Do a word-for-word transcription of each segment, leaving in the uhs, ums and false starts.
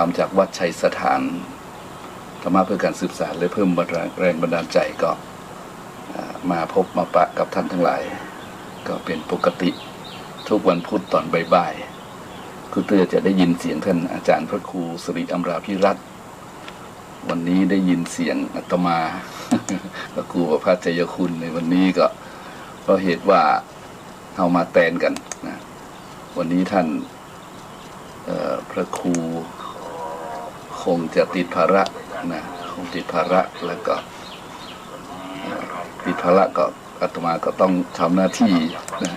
ธรรมจากวัดชัยสถาน ธรรมะเพื่อการสืบสานและเพิ่มแรงบันดาลใจ ก็ อ่า มาพบมาปะกับท่านทั้งหลาย ก็เป็นปกติ ทุกวันพุธตอนบ่ายๆ ครูเตื้อจะได้ยินเสียงท่านอาจารย์พระครูสิริอำราภิรัตน์ วันนี้ได้ยินเสียงอาตมา พระครูประภัสชัยคุณ ในวันนี้ก็เพราะเหตุว่าเฮามาแตนกั๋นนะ วันนี้ท่าน เอ่อ พระครูคงจะติดภาระนะ คงติดภาระ แล้วก็ เอ่อ ติดภาระก็อาตมาก็ต้องทำหน้าที่นะ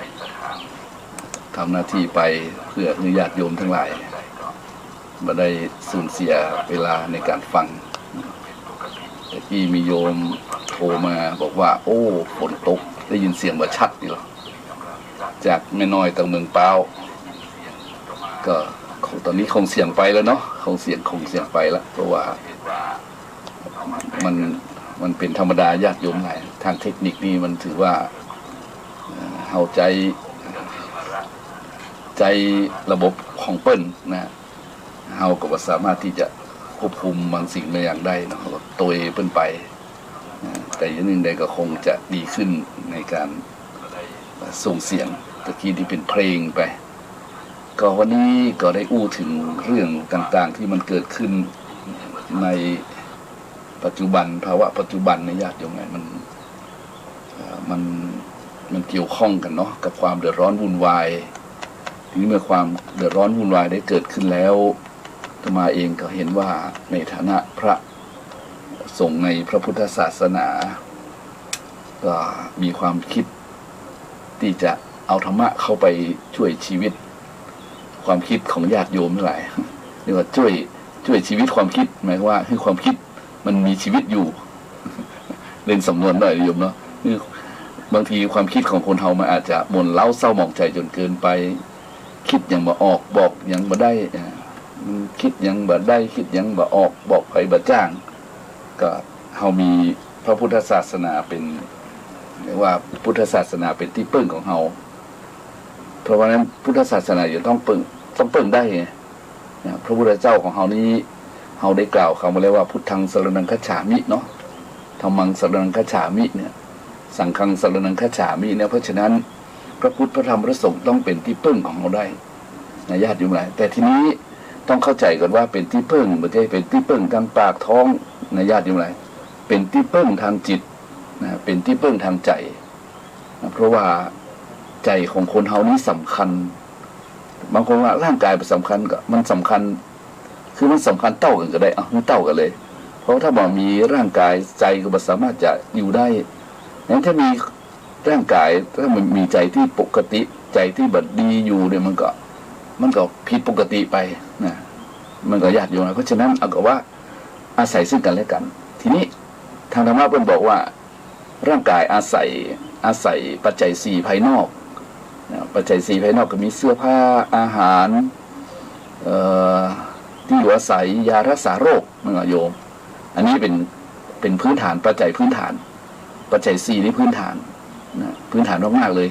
ทำหน้าที่ไปเพื่อหื้อญาติโยมทั้งหลายบ่ได้สูญเสียเวลาในการฟัง ตะกี้มีโยมโทรมาบอกว่า โอ้ ฝนตก ได้ยินเสียงบ่ชัดนี่หรอ จากแม่น้อยตังเมืองป๊าว ก็คง ตอนนี้คงเสียงไปแล้วเนาะ คงเสียง คงเสียงไปแล้ว เพราะว่ามัน มันเป๋นธรรมดา ญาติโยมหลาย ทางเทคนิคนี่มันถือว่า เอ่อ เฮาใจ๊ ใจ๊ระบบของเปิ้นนะ เฮาก็บ่สามารถตี้จะควบคุมบางสิ่งบางอย่างได้เนาะ เฮาก็โตยเปิ้นไปนะ แต่อย่างนึ่งใดก็คงจะดีขึ้นในการส่งเสียง ตะกี้นี่เป๋นเพลงไป ก็วันนี้ก็ได้อู้เถิงเรื่องต่างๆ ตี้มันเกิดขึ้นในปัจจุบัน ภาวะปัจจุบันในญาติโยมหลาย มัน เอ่อ มัน มันเกี่ยวข้องกั๋นเนาะ กับความเดือดร้อนวุ่นวาย ทีนี้เมื่อความเดือดร้อนวุ่นวายได้เกิดขึ้นแล้ว อาตมาเองก็เห็นว่าในฐานะพระสงฆ์ในพระพุทธศาสนา ก็มีความคิดตี้จะเอาธรรมะเข้าไปช่วยชีวิต ความคิดของญาติโยมทั้งหลาย เรียกว่าช่วย ช่วยชีวิตความคิด หมายความว่าหื้อความคิดมันมีชีวิตอยู่ เล่นสำนวนหน่อยโยมเนาะ คือบางทีความคิดของคนเฮามันอาจจะหม่นเล้าเศร้าหมองใจ๋จ๋นเกินไป กึ๊ดหยังบ่ออก บอกหยังบ่ได้ อ่า กึ๊ดหยังบ่ได้ กึ๊ดหยังบ่ออก บอกใผบ่จ้าง ก็เฮามีพระพุทธศาสนาเป๋น เรียกว่าพุทธศาสนาเป๋นตี้เปิ้งของเฮา เพราะว่านั้นพุทธศาสนาจะต้องเปิ้ง ต้องเปิ้งได้ไง นะ พระพุทธเจ้าของเฮานี้ เฮาได้กล่าวกำมาแล้วว่า พุทธังสรณังคัจฉามิ เนาะ ธัมมังสรณังคัจฉามิ เนี่ย สังฆังสรณังคัจฉามิ เนี่ย เพราะฉะนั้นพระพุทธ พระธรรม พระสงฆ์ต้องเป๋นตี้เปิ้งของเฮาได้นะ ญาติโยมหลาย แต่ทีนี้ต้องเข้าใจ๋ก่อนว่าเป๋นตี้เปิ้ง บ่ใจ้เป๋นตี้เปิ้งตางปากตางต๊องนะ ญาติโยมหลาย เป๋นตี้เปิ้งตางจิตนะ เป๋นตี้เปิ้งตางใจ๋ นะ เพราะว่าใจ๋ของคนเฮานี้สำคัญ บางคนว่าร่างก๋ายบ่สำคัญ ก็มันสำคัญ คือมันสำคัญเต้ากั๋นก็ได้ เอ้า มันเต้ากั๋นเลย เพราะถ้าบ่มีร่างก๋าย ใจ๋ก็บ่สามารถจะอยู่ได้ นั้นถ้ามีร่างก๋าย ถ้ามันมีใจ๋ตี้ปกติ ใจ๋ตี้บ่ดีอยู่เนี่ย มันก็ มันก็ผิดปกติไปนะ มันก็ญาติโยม เพราะฉะนั้นเอาก็ว่าอาศัยซึ่งกั๋นและกั๋น ทีนี้ทางธรรมะเปิ้นบอกว่า ร่างก๋ายอาศัย อาศัยปัจจัยสี่ภายนอกนะ ปัจจัยสี่ภายนอกก็มีเสื้อผ้า อาหาร เอ่อ ตี้อยู่อาศัย ยารักษาโรค แม่นก่อโยม อันนี้เป๋น เป๋นพื้นฐาน ปัจจัยพื้นฐาน ปัจจัยสี่นี่พื้นฐานนะ พื้นฐานมากๆ เลย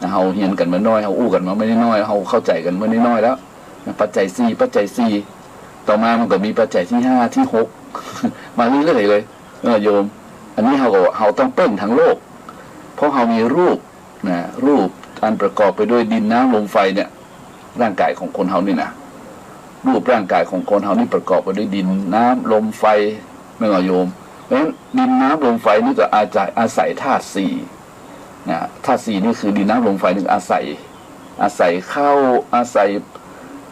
นะ เฮาเฮียนกั๋นมาน้อย เฮาอู้กั๋นมาบ่ได้น้อย เฮาเข้าใจ๋กั๋นบ่ได้น้อยแล้วนะ ปัจจัยสี่ ปัจจัยสี่ ต่อมามันก็มีปัจจัยตี้ห้า ตี้หก มาเรื่อยๆ เลย เออ โยม อันนี้เฮาก็ เฮาต้องเปิ้งตางโลก เพราะเฮามีรูปนะ รูปอันประกอบไปด้วยดิน น้ำ ลม ไฟ เนี่ย ร่างก๋ายของคนเฮานี่นะ รูปร่างก๋ายของคนเฮานี่ประกอบไปด้วยดิน น้ำ ลม ไฟ แม่นก่อโยม เพราะฉะนั้นดิน น้ำ ลม ไฟ นี่ก็อาศัย อาศัยธาตุสี่นะ ธาตุสี่นี่คือดิน น้ำ ลม ไฟ นี่อาศัย อาศัยข้าว อาศัย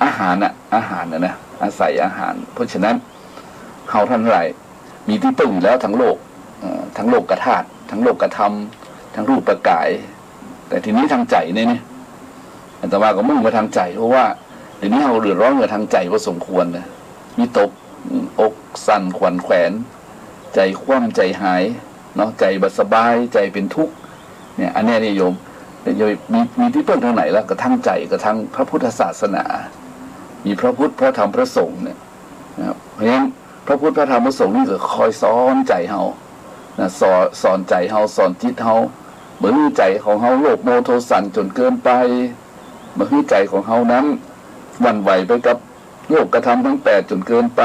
อาหารน่ะ อาหารน่ะนะ อาศัยอาหาร เพราะฉะนั้นเฮาท่านทั้งหลาย มีตี้เปิ้งอยู่แล้วตางโลก เอ่อ ตางโลกธาตุ ตางโลกธรรม ตางรูปกาย แต่ทีนี้ตางใจ๋นี่ นี่ อาตมาก็มุ่งมาตางใจ๋ เพราะว่าเดี๋ยวนี้เฮาเดือดร้อนกับตางใจ๋พอสมควรนะ วิตก อกสั่นขวัญแขวน ใจ๋คว่ำใจ๋หายเนาะ ใจ๋บ่สบาย ใจ๋เป๋นทุกข์ เนี่ย อันเนี้ยนี่โยม โยมมี มีตี้เปิ้งตางไหนแล้ว ก็ตางใจ๋ ก็ตางพระพุทธศาสนา มีพระพุทธ พระธรรม พระสงฆ์เนี่ย นะครับ เพราะฉะนั้นพระพุทธ พระธรรม พระสงฆ์นี่ก็คอยสอนใจ๋เฮานะ สอน สอนใจ๋เฮา สอนจิตเฮา บ่หื้อใจ๋ของเฮาโลภโมโทสันจ๋นเกินไป บ่หื้อใจ๋ของเฮานั้นหวั่นไหวไปกับ โลภกธรรมทั้งแปดจ๋นเกินไป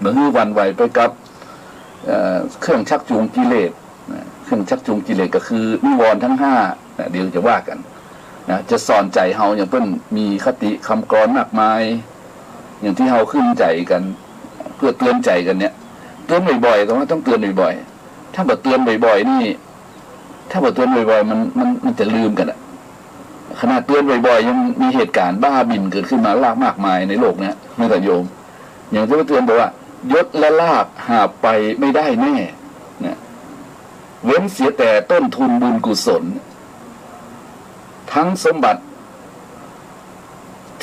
บ่หื้อหวั่นไหวไปกับ เอ่อ เครื่องชักจูงกิเลสนะ เครื่องชักจูงกิเลสก็คือนิวรณ์ทั้งห้านะ เดี๋ยวจะว่ากั๋นนะ จะสอนใจ๋เฮา อย่างเปิ้นมีคติกำกลอนมากมาย อย่างตี้เฮาขึ้นใจ๋กั๋น เปื้อเตือนใจ๋กั๋นเนี่ย เตือนบ่อยๆ ก็ว่าต้องเตือนบ่อยๆ ถ้าบ่เตือนบ่อยๆ นี่ ถ้าบ่เตือนบ่อยๆ มัน มัน มันจะลืมกั๋นอะ ขนาดเตือนบ่อยๆ ยังมีเหตุก๋ารณ์บ้าบิ่นเกิดขึ้นมาลากมากมายในโลกเนี้ย แม่นก่อโยม อย่างตี้เตือนบอกว่า ยศและลาภหาบไปไม่ได้แน่ นะ เว้นเสียแต่ต้นทุนบุญกุศล ทั้งสมบัติ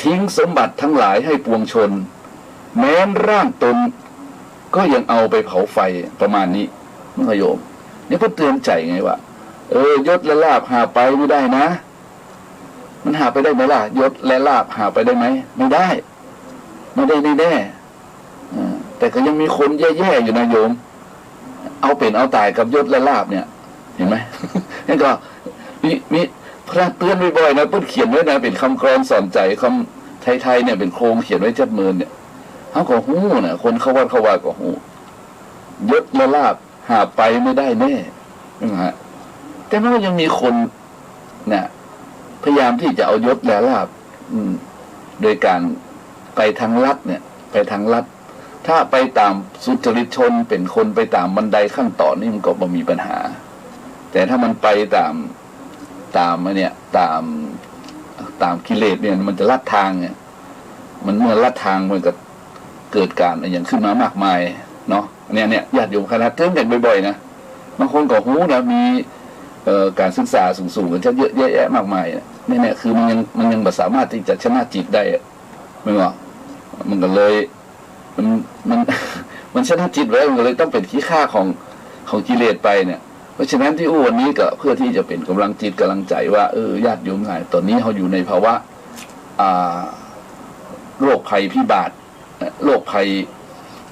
ทิ้งสมบัติทั้งหลายให้ปวงชน แม้นร่างตนก็ยังเอาไปเผาไฟ ประมาณนี้ แม่นก่อโยม นี่เปิ้นเตือนใจ๋ไงว่า เออ ยศและลาภหาบไปไม่ได้นะ มันหาบไปได้ไหมล่ะ ยศและลาภหาบไปได้ไหม ไม่ได้ ไม่ได้แน่ๆ อ่า แต่ก็ยังมีคนแย่ๆ อยู่นะโยม เอาเป๋นเอาต๋ายกับยศและลาภเนี่ย หันก่อ นั่นก็มี มีพระเตือนบ่อยๆ นะ เปิ้นเขียนไว้นะ เป๋นกำกลอนสอนใจ๋ กำไทยๆ เนี่ย เป๋นโครงเขียนไว้จัดเมินเนี่ย เฮาก็ฮู้นะ คนเข้าวัดเข้าวาก็ฮู้ ยศและลาภหาบไปไม่ได้แน่ นะฮะ แต่มันก็ยังมีคน นะ พยายามตี้จะเอายศและลาภ อืม โดยก๋านไปต๋ามลัดเนี่ย ไปต๋ามลัด ถ้าไปต๋ามสุจริตชน เป๋นคนไปต๋ามบันไดขั้นต๋อนนี่มันก็บ่มีปัญหา แต่ถ้ามันไปต๋าม ต๋ามอันเนี้ย ต๋าม ต๋ามกิเลสเนี่ย มันจะลัดตางเนี่ย มันเมื่อลัดตางมันก็เกิดก๋านอะหยังขึ้นมามากมายเนาะ เนี่ย เนี่ย ญาติโยมคณะเตือนกั๋นบ่อยๆ นะ บางคนก็ฮู้นะ มี เอ่อ ก๋านศึกษาสูงๆ กั๋นจะเยอะแยะมากมายนะ เนี่ย เนี่ย คือมันยัง มันยังบ่สามารถตี้จะชนะจิตได้อะ แม่นบ่ มันก็เลย มัน มัน มันชนะจิตไว้ มันก็เลยต้องเป๋นขี้ข้าของ ของกิเลสไปเนี่ย เพราะฉะนั้นตี้อู้วันนี้ก็เพื่อตี้จะเป๋นก๋ำลังจิตก๋ำลังใจ๋ว่า เออ ญาติโยมทั้งหลาย ต๋อนนี้เฮาอยู่ในภาวะ อ่า โรคภัยพิบัติ โรคภัย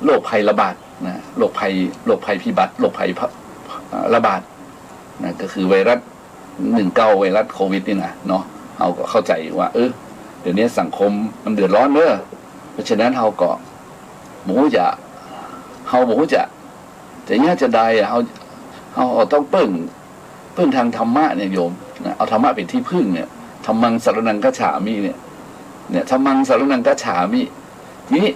โรคภัยระบาดนะ โรคภัย โรคภัยพิบัติ โรคภัยพะ อ่า ระบาดนะ ก็คือไวรัส หนึ่งเก้า ไวรัสโควิดนี่นะเนาะ เฮาก็เข้าใจ๋ว่า เออ เดี๋ยวนี้สังคมมันเดือดร้อนเน้อ เพราะฉะนั้นเฮาก็บ่ฮู้จะ เฮาบ่ฮู้จะ จะเยียะจาใดอะ เฮา เฮาก็ต้องเปิ้ง เปิ้งตางธรรมะเนี่ยโยมนะ เอาธรรมะเป๋นตี้เปิ้งเนี่ย ธัมมังสรณังคัจฉามิเนี่ย เนี่ย ธัมมังสรณังคัจฉามิ ทีนี้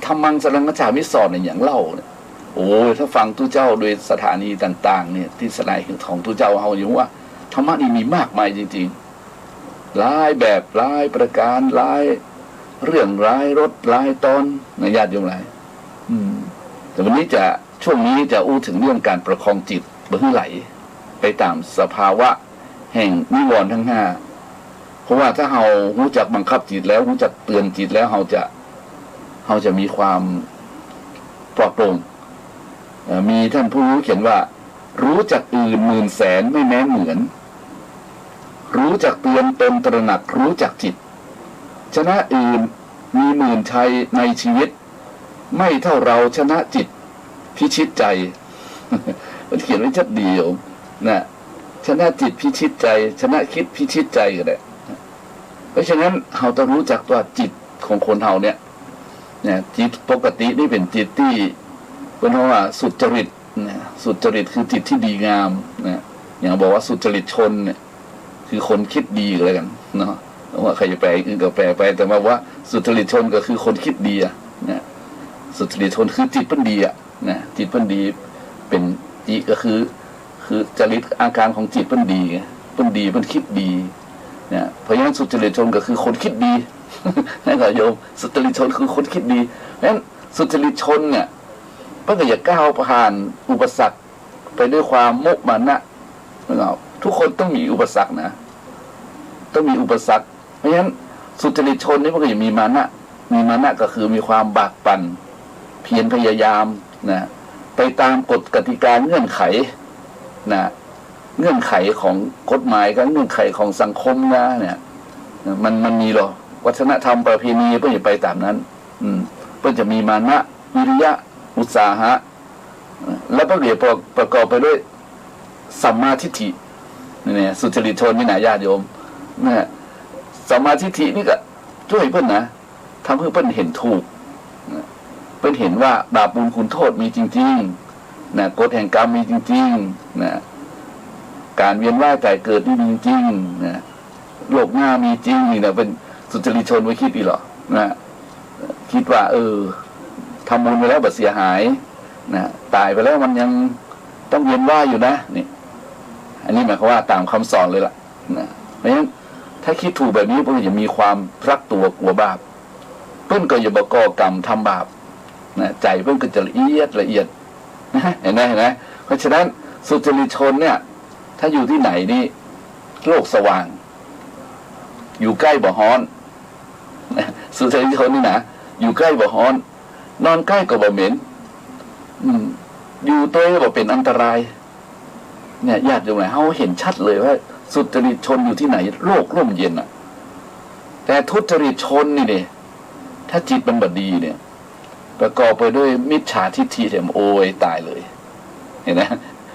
ธัมมังสรณังคัจฉามิสอนอะหยังเล่าเนี่ย โอ้ย ถ้าฟังตุ๊เจ้าโดยสถานีต่างๆ เนี่ย ตี้สถานีของตุ๊เจ้าเฮาอยู่ว่า ธรรมะนี่มีมากมายจริงๆ หลายแบบ หลายประก๋าน หลายเรื่อง หลายรส หลายต๋อนนะ ญาติโยมหลาย อืม แต่วันนี้จะ ช่วงนี้จะอู้เถิงเรื่องก๋านประคองจิตบ่หื้อไหลไปต๋ามสภาวะแห่งนิวรณ์ทั้งห้า เพราะว่าถ้าเฮาฮู้จักบังคับจิตแล้ว ฮู้จักเตือนจิตแล้ว เฮาจะ เฮาจะมีความปลอดโปร่ง เอ่อ มีท่านผู้รู้เขียนว่า รู้จักอื่นหมื่นแสนไม่แม้นเหมือน รู้จักเตือนตนตระหนักรู้จักจิต ชนะอื่นมีหมื่นชัยในชีวิต ไม่เท่าเราชนะจิตพิชิตใจ มันเขียนไว้ชัดดีโยมนะ ชนะจิตพิชิตใจ ชนะคิดพิชิตใจก็ได้ เพราะฉะนั้นเฮาต้องฮู้จักว่าจิตของคนเฮาเนี่ย เนี่ย จิตปกตินี่เป๋นจิตตี้เปิ้นฮ้องว่าสุจริตนะ สุจริตคือจิตตี้ดีงามนะ อย่างบอกว่าสุจริตชนเนี่ย คือคนคิดดีก็แล้วกั๋นเนาะ ว่าใผจะแปลอื่นก็แปลไป แต่ว่า ว่าสุจริตชนก็คือคนคิดดีอะนะ สุจริตชนคือจิตเปิ้นดีอะนะ จิตเปิ้นดี เป๋นจิตก็คือ คือจริตอาก๋ารของจิตเปิ้นดี เปิ้นดี เปิ้นคิดดีนะ เพราะฉะนั้นสุจริตชนก็คือคนคิดดี แม่นก่อโยม สุจริตชนคือคนคิดดี เพราะฉะนั้นสุจริตชนเนี่ย เปิ้นก็จะก้าวผ่านอุปสรรคไปด้วยความมุมานะ ทุกคนต้องมีอุปสรรคนะ ต้องมีอุปสรรค เพราะฉะนั้นสุจริตชนนี่มันก็จะมีมานะ มีมานะก็คือมีความบากบั่น เพียรพยายามนะ ไปตามกฎกติกาเงื่อนไขนะ เงื่อนไขของกฎหมายกับเงื่อนไขของสังคมนะเนี่ย มัน มันมีหรอ วัฒนธรรมประเพณีเปิ้นจะไปต๋ามนั้น อืม เปิ้นจะมีมานะ วิริยะ อุตสาหะ แล้วเปิ้นก็จะประ ประกอบไปด้วยสัมมาทิฏฐิ นี่นะ สุจริตชนนี่นะ ญาติโยม นะ สัมมาทิฏฐินี่ก็จ้วยเปิ้นนะ ทำหื้อเปิ้นหันถูกนะ เปิ้นหันว่าบาปบุญคุณโทษมีจริงๆ นะ กฎแห่งกรรมมีจริงๆ นะ ก๋านเวียนว่ายต๋ายเกิดนี่มีจริงๆ นะ โลกหน้ามีจริงนี่นะ เปิ้นสุจริตชนบ่กึ๊ดอี้หรอ นะ กึ๊ดว่า เออ ทำบุญไปแล้วบ่เสียหาย นะ ต๋ายไปแล้วมันยังต้องเวียนว่ายอยู่นะ นี่ อันนี้หมายความว่าต๋ามกำสอนเลยล่ะ นะ เพราะฉะนั้นถ้ากึ๊ดถูกแบบนี้ เปิ้นก็จะมีความรักตั๋วกั๋วบาป เปิ้นก็จะบ่ก่อกรรมทำบาป นะ ใจ๋เปิ้นก็จะละเอียดละเอียด นะ หันก่อ หันก่อ เพราะฉะนั้นสุจริตชนเนี่ย ถ้าอยู่ตี้ไหนนี่ โลกสว่าง อยู่ใก้บ่ฮ้อน นะ สุจริตชนนี่นะ อยู่ใก้บ่ฮ้อน นอนใก้ก็บ่เหม็น อืม อยู่ตวยบ่เป๋นอันตราย เนี่ย ญาติโยมหลาย เฮาหันชัดเลยว่าสุจริตชนอยู่ตี้ไหน โลกร่มเย็นน่ะ แต่ทุจริตชนนี่เน่ ถ้าจิตมันบ่ดีเนี่ย ประกอบไปด้วยมิจฉาทิฏฐิเนี่ย โอ้ย ต๋ายเลย หันก่อ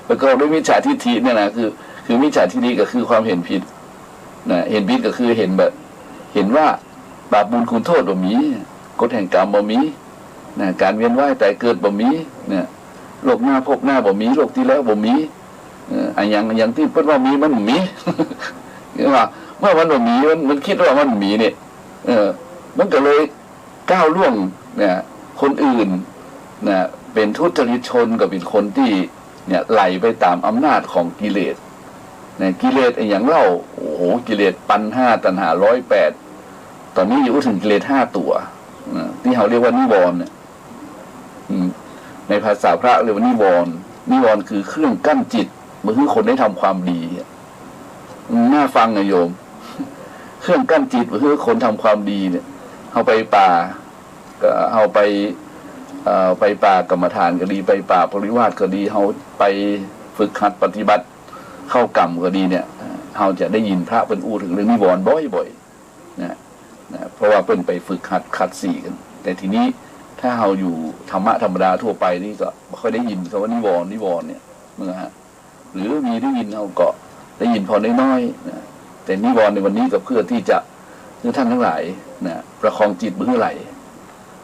ประกอบด้วยมิจฉาทิฏฐิเนี่ยนะ คือ คือมิจฉาทิฏฐิก็คือความหันผิด นะ หันผิดก็คือหันแบบ หันว่าบาปบุญคุณโทษบ่มี กฎแห่งกรรมบ่มี นะ ก๋านเวียนว่ายต๋ายเกิดบ่มี นะ โลกหน้าภพหน้าบ่มี โลกตี้แล้วบ่มี เออ อะหยัง อะหยังตี้เปิ้นว่ามีมันบ่มี เห็นบ่ เมื่อมันบ่มี มัน มันกึ๊ดว่ามันบ่มีเนี่ย เออ มันก็เลยก้าวล่วง เนี่ย คนอื่น นะ เป๋นทุจริตชนก็เป๋นคนตี้ เนี่ย ไหลไปต๋ามอำนาจของกิเลส นะ กิเลสอะหยังเล่า โอ้โห กิเลสปัณหา ตัณหา ร้อยแปด ต๋อนนี้อยู่เถิงกิเลสห้าตั๋ว นะ ตี้เฮาเรียกว่านิวรณ์เนี่ย อืม ในภาษาพระเรียกว่านิวรณ์ นิวรณ์คือเครื่องกั้นจิต บ่หื้อคนได้ทำความดีอะ น่าฟังนะโยม เครื่องกั้นจิต บ่หื้อคนทำความดีเนี่ย เฮาไปป่า ก็เฮาไป เอ่อ ไปป่ากรรมฐานก็ดี ไปป่าปริวาสก็ดี เฮาไปฝึกหัดปฏิบัติเข้ากรรมก็ดีเนี่ย เฮาจะได้ยินพระเปิ้นอู้เถิงเรื่องนิวรณ์บ่อยๆ นะ นะ เพราะว่าเปิ้นไปฝึกหัดขัดสีกั๋น แต่ทีนี้ถ้าเฮาอยู่ธรรมะธรรมดาทั่วไปนี่ก็บ่ค่อยได้ยินกำว่านิวรณ์ นิวรณ์เนี่ย นะฮะ หรือมีได้ยินเฮาก็ได้ยินผ่อน้อยๆ นะ แต่นิวรณ์ในวันนี้ก็เพื่อตี้จะหื้อต้านตังหลายนะ ประคองจิตบ่หื้อไหล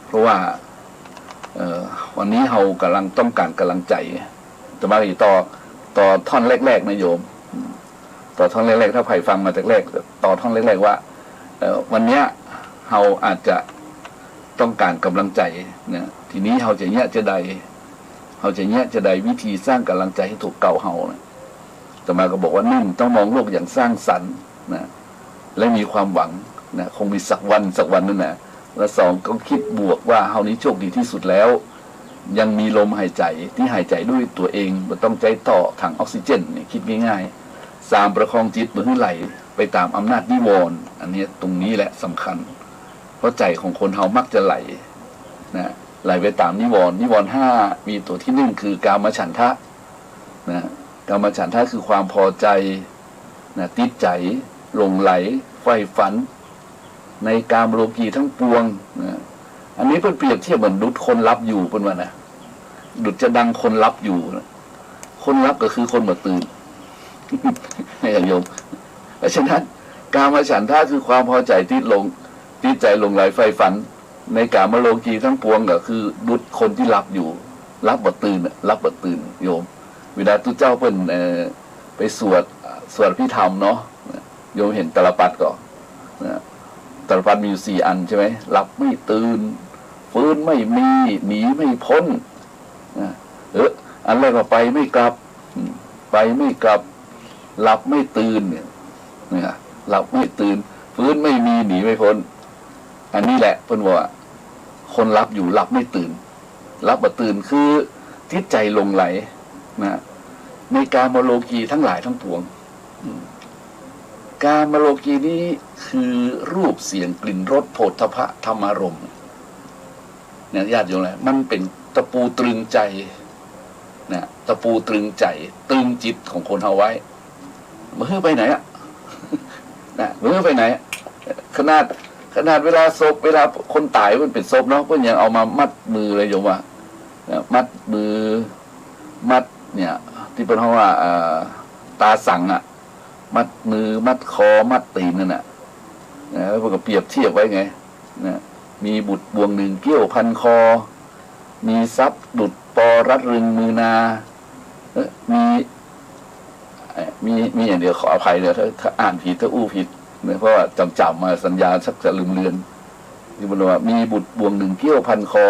เพราะว่า เอ่อ วันนี้เฮาก่ำลังต้องก๋านก๋ำลังใจ๋ อาตมาจะต่อ ต่อท่อนแรกๆ นะโยม ต่อท่อนแรกๆ ถ้าใผฟังมาแต่แรก ต่อท่อนแรกๆ ว่า เอ่อ วันเนี้ยเฮาอาจจะต้องก๋านก๋ำลังใจ๋นะ ทีนี้เฮาจะเยียะจาใด เฮาจะเยียะจาใดวิธีสร้างก๋ำลังใจ๋หื้อตั๋วเก่าเฮานะ อาตมาก็บอกว่า หนึ่ง ต้องมองโลกอย่างสร้างสรรค์นะ และมีความหวังนะ คงมีสักวัน สักวันนั่นนะ และสอง ก็กึ๊ดบวกว่าเฮานี้โชคดีตี้สุดแล้ว ยังมีลมหายใจ๋ตี้หายใจ๋ด้วยตั๋วเอง บ่ต้องใจ๊ต่อถังออกซิเจน เนี่ย กึ๊ดง่ายๆ สาม ประคองจิตบ่หื้อไหลไปต๋ามอำนาจนิวรณ์ อันนี้ ตรงนี้แหละสำคัญ เพราะใจ๋ของคนเฮามักจะไหลนะ ไหลไปต๋ามนิวรณ์ นิวรณ์ห้า มีตั๋วตี้หนึ่งคือกามฉันทะนะ กามฉันทะคือความพอใจ๋นะ ติดใจ๋ หลงใหล ใฝ่ฝัน ในกามโลกีทั้งปวงนะ อันนี้เปิ้นเปรียบเทียบเหมือนดุจคนหลับอยู่ เปิ้นว่านะ ดุจจะดังคนหลับอยู่นะ คนหลับก็คือคนบ่ตื่น นะโยม เพราะฉะนั้น กามฉันทะคือความพอใจ๋ติดหลง ติดใจ๋หลงใหลใฝ่ฝัน ในกามโลกีทั้งปวงก็คือดุจคนตี้หลับอยู่ หลับบ่ตื่นน่ะ หลับบ่ตื่นโยม เวลาตุ๊เจ้าเปิ้น เอ่อ ไปสวด สวดอภิธรรมเนาะ โยมหันตาลปัตรก่อ นะ ตาลปัตรมีอยู่สี่อันใช่ไหม หลับไม่ตื่น ฟื้นไม่มี หนีไม่พ้น นะ เออ อันแรกก็ไปไม่กลับ อืม ไปไม่กลับ หลับไม่ตื่นเนี่ย นะ หลับไม่ตื่น ฟื้นไม่มี หนีไม่พ้น อันนี้แหละเปิ้นว่า คนหลับอยู่ หลับไม่ตื่น หลับบ่ตื่น คือติดใจ๋หลงใหลนะ ในกามโลกีทั้งหลายทั้งปวง อืม กามโลกีนี้คือรูป เสียง กลิ่น รส โผฏฐัพพะ ธรรมารมณ์ เนี่ย ญาติโยมหลาย มันเป๋นตะปูตรึงใจ๋นะ ตะปูตรึงใจ๋ ตรึงจิตของคนเฮาไว้ บ่หื้อไปไหนอะ นะ บ่หื้อไปไหนอะ ขนาด ขนาดเวลาศพ เวลาคนต๋ายมันเป๋นศพเนาะ เปิ้นยังเอามามัดมือเลยโยมว่า นะ มัดมือ มัดเนี่ย ตี้เปิ้นฮ้องว่า เอ่อ ต๋าสังอะ มัดมือ มัดคอ มัดตี๋นนั่นน่ะ นะ แล้วเปิ้นก็เปรียบเทียบไว้ไง นะ มีบุตรบ่วงหนึ่งเกี้ยวพันคอ มีทรัพย์ดุจปอรัดรึงมือนา เอ่อ มี เอ่อ มี มีอย่างเดียว ขออภัยนะ ถ้า ถ้าอ่านผิด ถ้าอู้ผิดนะ เพราะว่าจ๋ำๆ มาสัญญาชักจะลืมเลือน ที่มันว่า มีบุตรบ่วงหนึ่งเกี้ยวพันคอ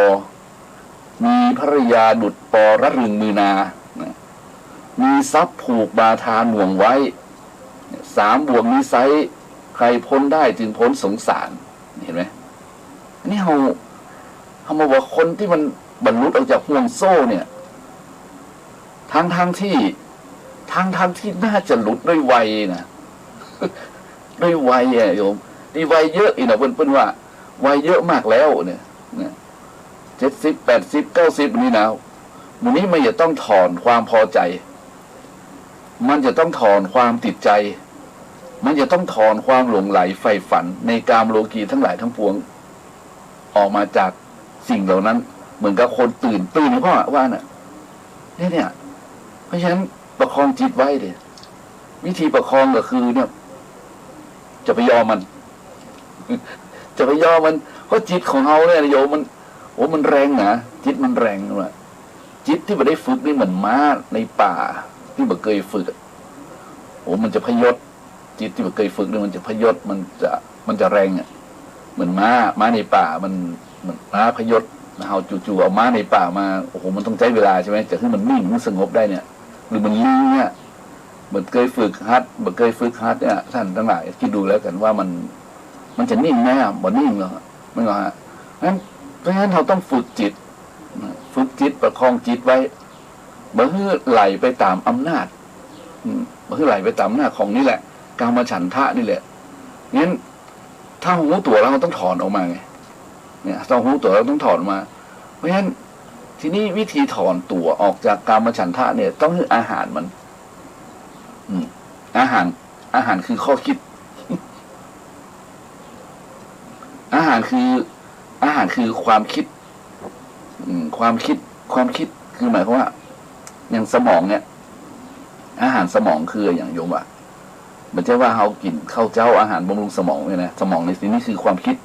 มีภรรยาดุจปอรัดรึงมือนา นะ มีทรัพย์ผูกบาทาหน่วงไว้ สามบ่วงนี้ไซร้ ใครพ้นได้จึงพ้นสงสาร เห็นไหม อันนี้เฮา เฮามาว่าคนตี้มัน มันหลุดออกจากห่วงโซ่เนี่ย ทั้งๆ ตี้ ทั้งๆ ตี้น่าจะหลุดด้วยวัยนะ ด้วยวัยอะโยม นี่วัยเยอะอีกนะ เปิ้น เปิ้นว่าวัยเยอะมากแล้วเนี่ย เนี่ย เจ็ดสิบ แปดสิบ เก้าสิบ นี่นะ หมู่นี้มันจะต้องถอนความพอใจ มันจะต้องถอนความติดใจ มันจะต้องถอนความหลงใหลใฝ่ฝันในกามโลกีทั้งหลายทั้งปวง ออกมาจากสิ่งเหล่านั้น เหมือนกับคนตื่น ตื่นเฉพาะว่าน่ะ เนี่ย เนี่ย เพราะฉะนั้นประคองจิตไว้เด้อ วิธีประคองก็คือเนี่ย จะไปยอมมัน จะไปยอมมัน เพราะจิตของเฮาเนี่ยโยม มัน โอ้ มันแรงนะ จิตมันแรงว่ะ จิตตี้บ่ได้ฝึกนี่เหมือนม้าในป่าตี้บ่เกยฝึกอะ โอ้ มันจะพยศ จิตตี้บ่เกยฝึกนี่มันจะพยศ มันจะ มันจะแรงอะ เหมือนม้า ม้าในป่า มัน มันม้าพยศนะ เฮาจู่ๆ เอาม้าในป่ามา โอ้โห มันต้องใจ๊เวลาใช่ไหม จะหื้อมันนิ่ง หื้อสงบได้เนี่ย หรือมันลิงเนี่ย บ่เกยฝึกหัด บ่เกยฝึกหัดเนี่ย ท่านตังหลายคิดดูแล้วกั๋นว่ามัน มันจะนิ่งไหมอะ บ่นิ่งหรอก แม่นบ่ฮะ เพราะฉะนั้น เพราะฉะนั้นเฮาต้องฝึกจิตนะ ฝึกจิต ประคองจิตไว้ บ่หื้อไหลไปต๋ามอำนาจ อืม บ่หื้อไหลไปต๋ามอำนาจของนี่แหละ กามฉันทะนี่แหละ งั้น ถ้าเฮาฮู้ตั๋วแล้วเฮาต้องถอนออกมาไง เนี่ย ต้องฮู้ตั๋วแล้วต้องถอนออกมา เพราะฉะนั้น ทีนี้วิธีถอนตั๋วออกจากกามฉันทะเนี่ย ต้องหื้ออาหารมัน อืม อาหาร อาหารคือข้อคิด อาหารคือ อาหารคือความคิด อืม ความคิด ความคิดคือหมายความว่า อย่างสมองเนี่ย อาหารสมองคืออย่างโยมว่า บ่ใจ้ว่าเฮากิ๋นข้าวเจ๊า อาหารบำรุงสมองเนี่ยนะ สมองในที่นี้คือความคิด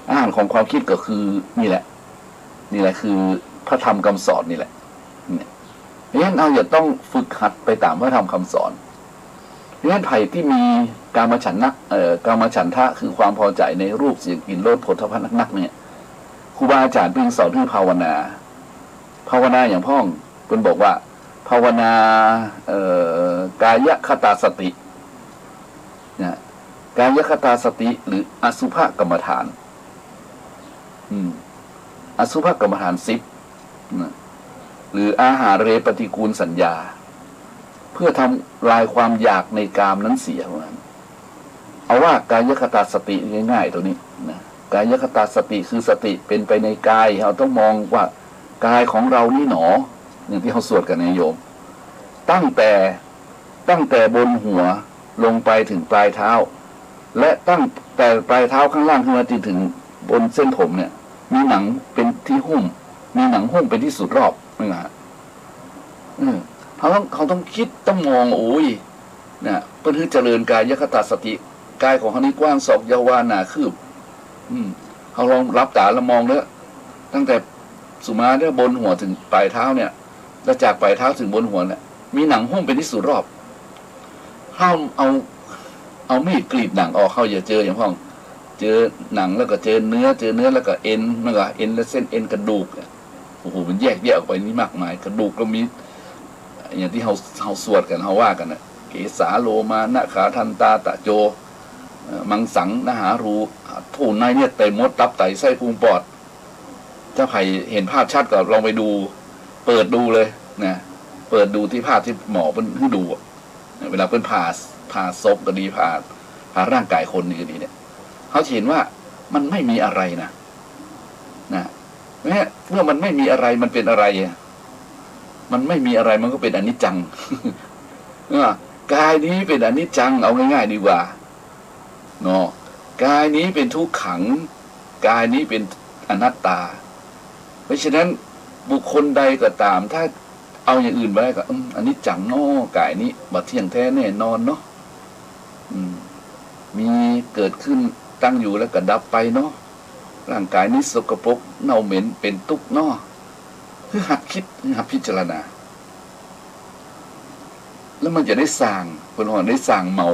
อาหารของความคิดก็คือนี่แหละ นี่แหละคือพระธรรมคำสอนนี่แหละ เนี่ย เพราะฉะนั้นเฮาจะต้องฝึกหัดไปต๋ามพระธรรมคำสอน เพราะฉะนั้นใผตี้มีกามฉันทะ เอ่อ กามฉันทะคือความพอใจ๋ในรูป เสียง กลิ่น รส โผฏฐัพพะนักๆ เนี่ย ครูบาอาจ๋ารย์เปิ้นสอนหื้อภาวนา ภาวนาอย่างพ่อง เปิ้นบอกว่า ภาวนา เอ่อ กายคตาสติ นะ กายคตาสติ หรืออสุภกรรมฐาน อืม อสุภกรรมฐานสิบ นะ หรืออาหาเรปฏิกูลสัญญา เพื่อทำลายความอยากในกามนั้นเสีย ว่างั้น เอาว่ากายคตาสติง่ายๆ ตั๋วนี้นะ กายคตาสติคือสติเป๋นไปในกาย เฮาต้องมองว่ากายของเฮานี้หนอ อย่างตี้เฮาสวดกั๋นเนี่ยโยม ตั้งแต่ ตั้งแต่บนหัวลงไปเถิงปลายเท้า และตั้งแต่ปลายเท้าข้างล่างขึ้นมาจนเถิงบนเส้นผมเนี่ย มีหนังเป๋นตี้หุ้ม มีหนังหุ้มเป๋นตี้สุดรอบ นั่นแหละ เออ เฮาต้อง เฮาต้องกึ๊ด ต้องมอง โอ้ย นะ เปิ้นหื้อเจริญกายคตาสติ กายของเฮานี้กว้างศอก ยาววา หนาคืบ อืม เฮาลองหลับต๋าแล้วมองเน่อ ตั้งแต่สุมาเนี่ยบนหัวเถิงปลายเท้าเนี่ย แล้วจากปลายเท้าเถิงบนหัวเนี่ย มีหนังหุ้มเป๋นตี้สุดรอบ เฮาเอา เอามีดกรีดหนังออก เฮาจะเจออย่างพ่อง เจอหนังแล้วก็เจอเนื้อ เจอเนื้อแล้วก็เอ็น มันก็เอ็น แล้วเส้นเอ็นกระดูกเนี่ย โอ้โห มันแยกแยะออกไปนี่มากมาย กระดูกก็มี อย่างตี้เฮา เฮาสวดกั๋น เฮาว่ากั๋นน่ะ เกสา โลมา นะขา ทันตา ตะโจ เอ่อ มังสัง นะหารู โอ้โห ในเนี่ยเต็มหมด ตับ ไต ไส้ พุง ปอด ถ้าใผเห็นภาพชัดก็ลองไปดู เปิดดูเลยนะ เปิดดูตี้ภาพตี้หมอเปิ้นหื้อดูอะ เวลาเปิ้นผ่า ผ่าศพก็ดี ผ่า ผ่าร่างกายคนนี่ก็ดีเนี่ย เฮาจะเห็นว่ามันไม่มีอะไรนะ นะ เนี่ย เมื่อมันไม่มีอะไร มันเป๋นอะไรอะ มันไม่มีอะไร มันก็เป๋นอนิจจัง เออ กายนี้เป๋นอนิจจัง เอาง่ายๆ ดีกว่า เนาะ กายนี้เป๋นทุกขัง กายนี้เป๋นอนัตตา เพราะฉะนั้นบุคคลใดก็ต๋าม ถ้าเอาอย่างอื่นบ่ได้ก็ อืม อนิจจังเนาะ กายนี้บ่เที่ยงแท้แน่นอนเนาะ อืม มีเกิดขึ้นตั้งอยู่แล้วก็ดับไปเนาะ ร่างก๋ายนี้สกปรกเน่าเหม็นเป๋นตุ๊กข์เนาะ คือหัดกึ๊ด คือหัดพิจารณา แล้วมันจะได้ส่าง เปิ้นว่าได้ส่างเมา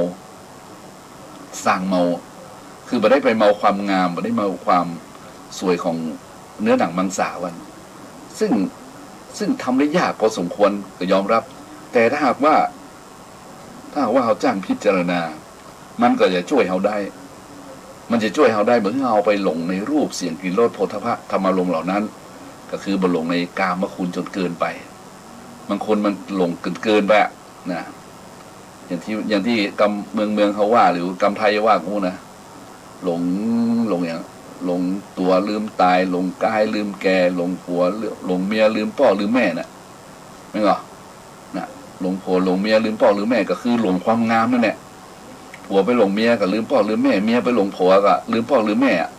ส่างเมา คือบ่ได้ไปเมาความงาม บ่ได้เมาความสวยของเนื้อหนังมังสามัน ซึ่ง ซึ่งทำได้ยากพอสมควร ก็ยอมรับ แต่ถ้าหากว่า ถ้าหากว่าเฮาจ้างพิจารณา มันก็จะจ้วยเฮาได้ มันจะจ้วยเฮาได้ เมื่อเฮาไปหลงในรูป เสียง กลิ่น รส โผฏฐัพพะ ธรรมารมณ์เหล่านั้น ก็คือบ่หลงในกามคุณจนเกินไป บางคนมันหลงเกินๆ ไปอะ นะ อย่างตี้ อย่างตี้กำ เมือง เมืองเขาว่า หรือกำไทยว่ากูนะ หลง หลงหยัง หลงตั๋วลืมต๋าย หลงกายลืมแก่ หลงผัว หลงเมียลืมป้อลืมแม่น่ะ แม่นก่อ น่ะ หลงผัวหลงเมียลืมป้อลืมแม่ ก็คือหลงความงามนั่นแหละ ผัวไปหลงเมียก็ลืมป้อลืมแม่ เมียไปหลงผัวก็ลืมป้อลืมแม่อะ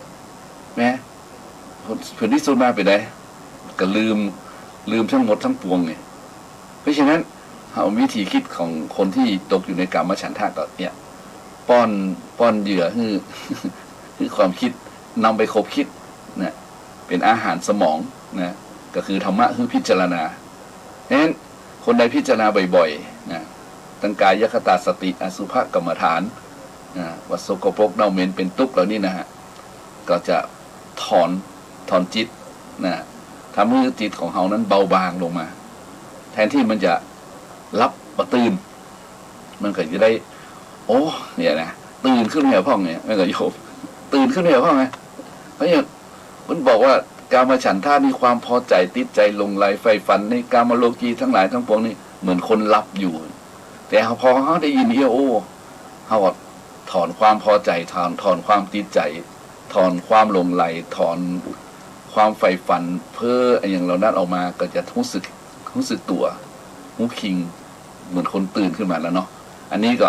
แม่น ผล ผลตี้สุดมาเป๋นไง ก็ลืม ลืมตึงหมดตึงปวงไง เพราะฉะนั้น เอาวิธีกึ๊ดของคนตี้ตกอยู่ในกามฉันทะก็เนี่ย ป้อน ป้อนเหยื่อหื้อ หื้อความกึ๊ด นำไปขบกึ๊ดนะ เป๋นอาหารสมองนะ ก็คือธรรมะหื้อพิจารณา เพราะฉะนั้นคนใดพิจารณาบ่อยๆ นะ ตึงกายคตาสติ อสุภกรรมฐานนะ ว่าสกปรกเน่าเหม็นเป๋นตุ๊กข์เหล่านี้นะฮะ ก็จะถอน ถอนจิตนะ ทำหื้อจิตของเฮานั้นเบาบางลงมา แทนตี้มันจะหลับบ่ตื่น มันก็จะได้ โอ้ เนี่ยนะ ตื่นขึ้นมาพ่องเนี่ย แม่นก่อโยม ตื่นขึ้นมาพ่องไง เพราะเนี่ย มันบอกว่ากามฉันทะนี่ความพอใจ๋ ติดใจ๋ หลงใหล ใฝ่ฝันในกามโลกีตังหลายตังปวงนี่ เหมือนคนหลับอยู่ แต่พอเฮาได้ยินเอี้ย โอ้ เฮาก็ถอนความพอใจ๋ ถอน ถอนความติดใจ๋ ถอนความหลงใหล ถอนความใฝ่ฝันเพ้ออะหยังเหล่านั้นออกมา ก็จะฮู้สึก ฮู้สึกตั๋ว ฮู้คิง เหมือนคนตื่นขึ้นมาแล้วเนาะ อันนี้ก็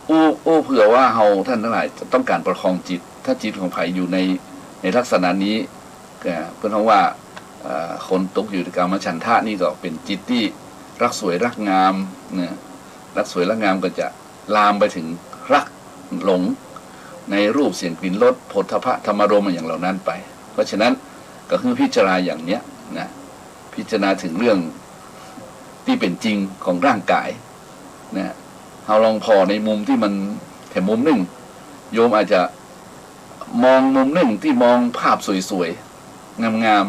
อู้ อู้เผื่อว่าเฮาท่านตังหลายจะต้องก๋านประคองจิต ถ้าจิตของใผอยู่ใน ในลักษณะนี้ ก็เปิ้นฮ้องว่า เอ่อ คนตกอยู่ในกามฉันทะนี่ก็เป๋นจิตตี้รักสวยรักงามนะ รักสวยรักงามก็จะลามไปถึงรักหลงในรูป เสียง กลิ่น รส โผฏฐัพพะ ธรรมารมณ์อะหยังเหล่านั้นไป เพราะฉะนั้นก็คือพิจารณาอย่างเนี้ยนะ พิจารณาถึงเรื่องตี้เป๋นจริงของร่างก๋ายนะ เฮาลองผ่อในมุมตี้มันแถมมุมนึ่ง โยมอาจจะมองมุมนึ่งตี้มองภาพสวยๆ งาม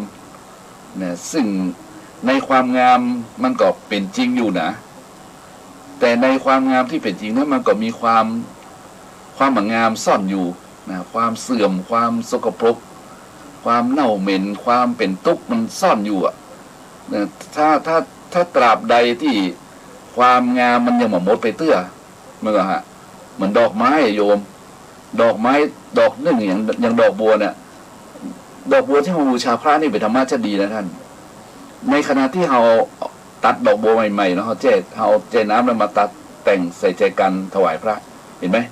ๆ นะ ซึ่งในความงามมันก็เป๋นจริงอยู่นะ แต่ในความงามตี้เป๋นจริงนั้นมันก็มีความ ความบ่งามซ่อนอยู่นะ ความเสื่อม ความสกปรก ความเน่าเหม็น ความเป๋นตุ๊กข์มันซ่อนอยู่อะนะ ถ้า ถ้า ถ้าตราบใดตี้ความงามมันยังบ่หมดไปเตื้อ แม่นก่อฮะ เหมือนดอกไม้อะโยม ดอกไม้ดอกนึ่งอย่าง อย่างดอกบัวเนี่ย ดอกบัวตี้เฮาบูชาพระนี่เป๋นธรรมะจะดีนะท่าน ในขณะตี้เฮาตัดดอกบัวใหม่ๆ เนาะ เฮาแจ้ เฮาแจ้น้ำแล้วมาตัดแต่งใส่แจกันถวายพระ หันก่อ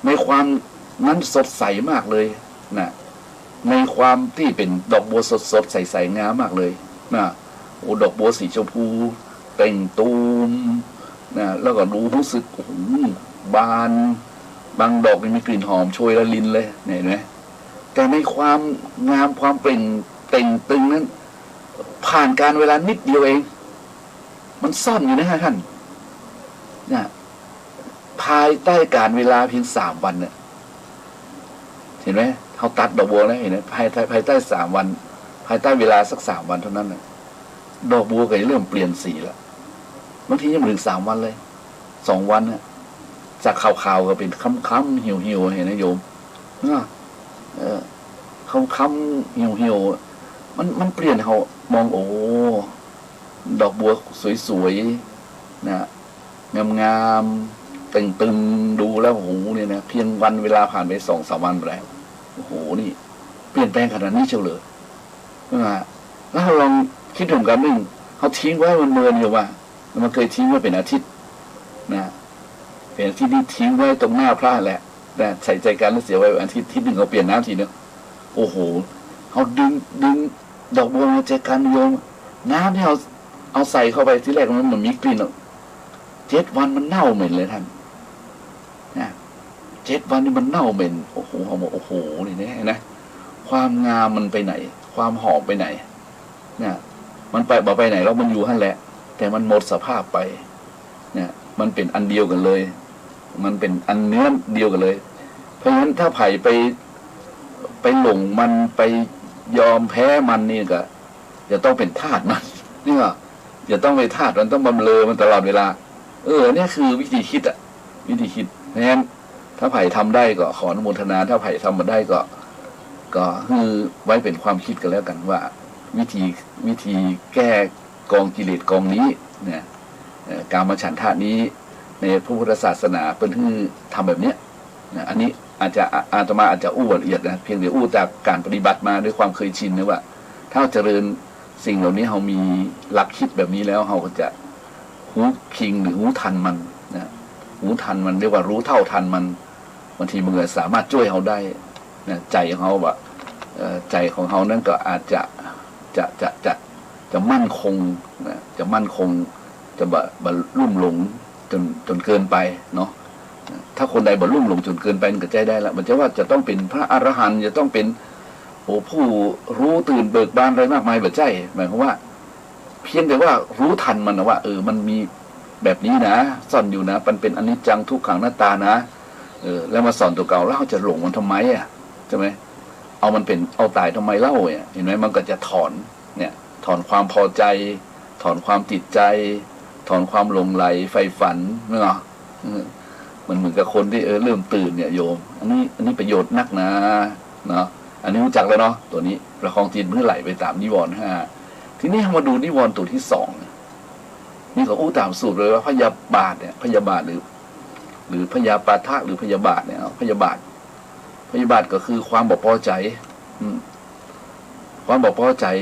ในความนั้นสดใสมากเลยนะ ในความตี้เป๋นดอกบัวสดๆ ใสๆ งามมากเลยนะ โอ้ ดอกบัวสีชมพูเต่งตูมนะ แล้วก็ดูฮู้สึก โอ้โห บาน บางดอกนี่มีกลิ่นหอมโชยละลินเลย หันก่อ แต่ในความงามความเปล่งเต่งตึงนั้น ผ่านกาลเวลานิดเดียวเอง มันซ่อนอยู่นะท่าน นะ ภายใต้กาลเวลาเพียงสามวันเนี่ย หันก่อ เฮาตัดดอกบัวแล้ว หันก่อ ภายใต้ ภายใต้สามวัน ภายใต้เวลาสักสามวันเท่านั้นน่ะ ดอกบัวก็จะเริ่มเปลี่ยนสีละ บางทียังบ่ถึงสามวันเลย สองวันน่ะ จากขาวๆ ก็เป๋นคล้ำๆ เหี่ยวๆ หันก่อ โยม นะ เออ คล้ำๆ เหี่ยวๆ มัน มันเปลี่ยน เฮามอง โอ้ ดอกบัวสวยๆ นะ งามๆ เต่งตึง ดูแล้ว โอ้โห เนี่ยนะ เพียงวันเวลาผ่านไปสองสามวันไปแล้ว โอ้โห นี่เปลี่ยนแปลงขนาดนี้เชียวเหรอ นะ แล้วเฮาลองกึ๊ดดูกำนึ่ง เฮาทิ้งไว้มันเมินอยู่ว่า มันเคยทิ้งไว้เป๋นอาทิตย์นะ เป๋นอาทิตย์นี่ทิ้งไว้ตรงหน้าพระแหละ นะ ใส่แจกันแล้วเสียไว้อาทิตย์ อาทิตย์นึ่งเฮาเปลี่ยนน้ำทีนึง โอ้โห เฮาดึง ดึงดอกบัวมาแจกันโยม น้ำตี้เฮาเอาใส่เข้าไปทีแรกมัน มันมีกลิ่นหรอก เจ็ดวันมันเน่าเหม็นเลยท่าน นะ เจ็ดวันนี่มันเน่าเหม็น โอ้โห เฮาบอก โอ้โห นี่นะ โห ความงามมันไปไหน ความหอมไปไหน เนี่ย มันไป บ่ไปไหนหรอก มันอยู่หั้นแหละ แต่มันหมดสภาพไป เนี่ย มันเป๋นอันเดียวกั๋นเลย มันเป๋นอันเนื้อเดียวกั๋นเลย เพราะฉะนั้นถ้าใผไป ไปหลงมัน ไปยอมแพ้มันนี่ก็ จะต้องเป๋นทาสมัน เนี่ย จะต้องเป๋นทาสมัน ต้องบำเรอมันตลอดเวลา เออ เนี่ยคือวิธีคิดอะ วิธีคิด เพราะฉะนั้นถ้าใผทำได้ก็ขออนุโมทนา ถ้าใผทำบ่ได้ก็ ก็หื้อไว้เป๋นความคิดกั๋นแล้วกั๋นว่า วิธี วิธีแก้กองกิเลสกองนี้เนี่ย เอ่อ กามฉันทะนี้ ในพระพุทธศาสนาเปิ้นหื้อทำแบบเนี้ย นะ อันนี้อาจจะ อา อาตมาอาจจะอู้บ่ละเอียดนะ เพียงแต่อู้จากก๋านปฏิบัติมาด้วยความเคยชินนะว่า ถ้าเฮาเจริญสิ่งเหล่านี้ เฮามีหลักคิดแบบนี้แล้ว เฮาก็จะฮู้คิงหรือฮู้ทันมันนะ ฮู้ทันมัน เรียกว่าฮู้เท่าทันมัน บางทีมันก็สามารถจ้วยเฮาได้นะ ใจ๋ของเฮาอะ เอ่อ ใจ๋ของเฮานั้นก็อาจจะ จะ จะ จะ จะมั่นคงนะ จะมั่นคง จะบ่ บ่ลุ่มหลงจ๋น จ๋นเกินไปเนาะ ถ้าคนใดบ่ลุ่มหลงจ๋นเกินไป มันก็ใจ๊ได้ละ บ่ใจ้ว่าจะต้องเป๋นพระอรหันต์ จะต้องเป๋น โอ้ ผู้ฮู้ตื่นเบิกบานอะไรมากมาย บ่ใจ้ หมายความว่า เพียงแต่ว่าฮู้ทันมันนะว่า เออ มันมีแบบนี้นะ ซ่อนอยู่นะ มันเป๋นอนิจจังทุกขังอนัตตานะ เออ แล้วมาสอนตั๋วเก่า แล้วเฮาจะหลงมันทำไมอะ ใจ้ไหม เอามันเป๋น เอาต๋ายทำไมเล่าเนี่ย หันก่อ มันก็จะถอน เนี่ย ถอนความพอใจ๋ ถอนความติดใจ๋ ถอนความหลงใหลใฝ่ฝัน แม่นบ่ เออ มันเหมือนกับคนตี้ เออ เริ่มตื่นเนี่ยโยม อันนี้ อันนี้ประโยชน์นักนะ เนาะ อันนี้ฮู้จักแล้วเนาะ ตั๋วนี้ ประคองจิตบ่หื้อไหลไปต๋ามนิวรณ์ห้า ทีนี้เฮามาดูนิวรณ์ตั๋วตี้สอง นี่ก็อู้ต๋ามสูตรเลยว่าพยาบาทเนี่ย พยาบาทหรือ หรือพยาปาทะหรือพยาบาทเนี่ย เอา พยาบาท พยาบาทก็คือความบ่ปอใจ๋ อืม ความบ่ปอใจ๋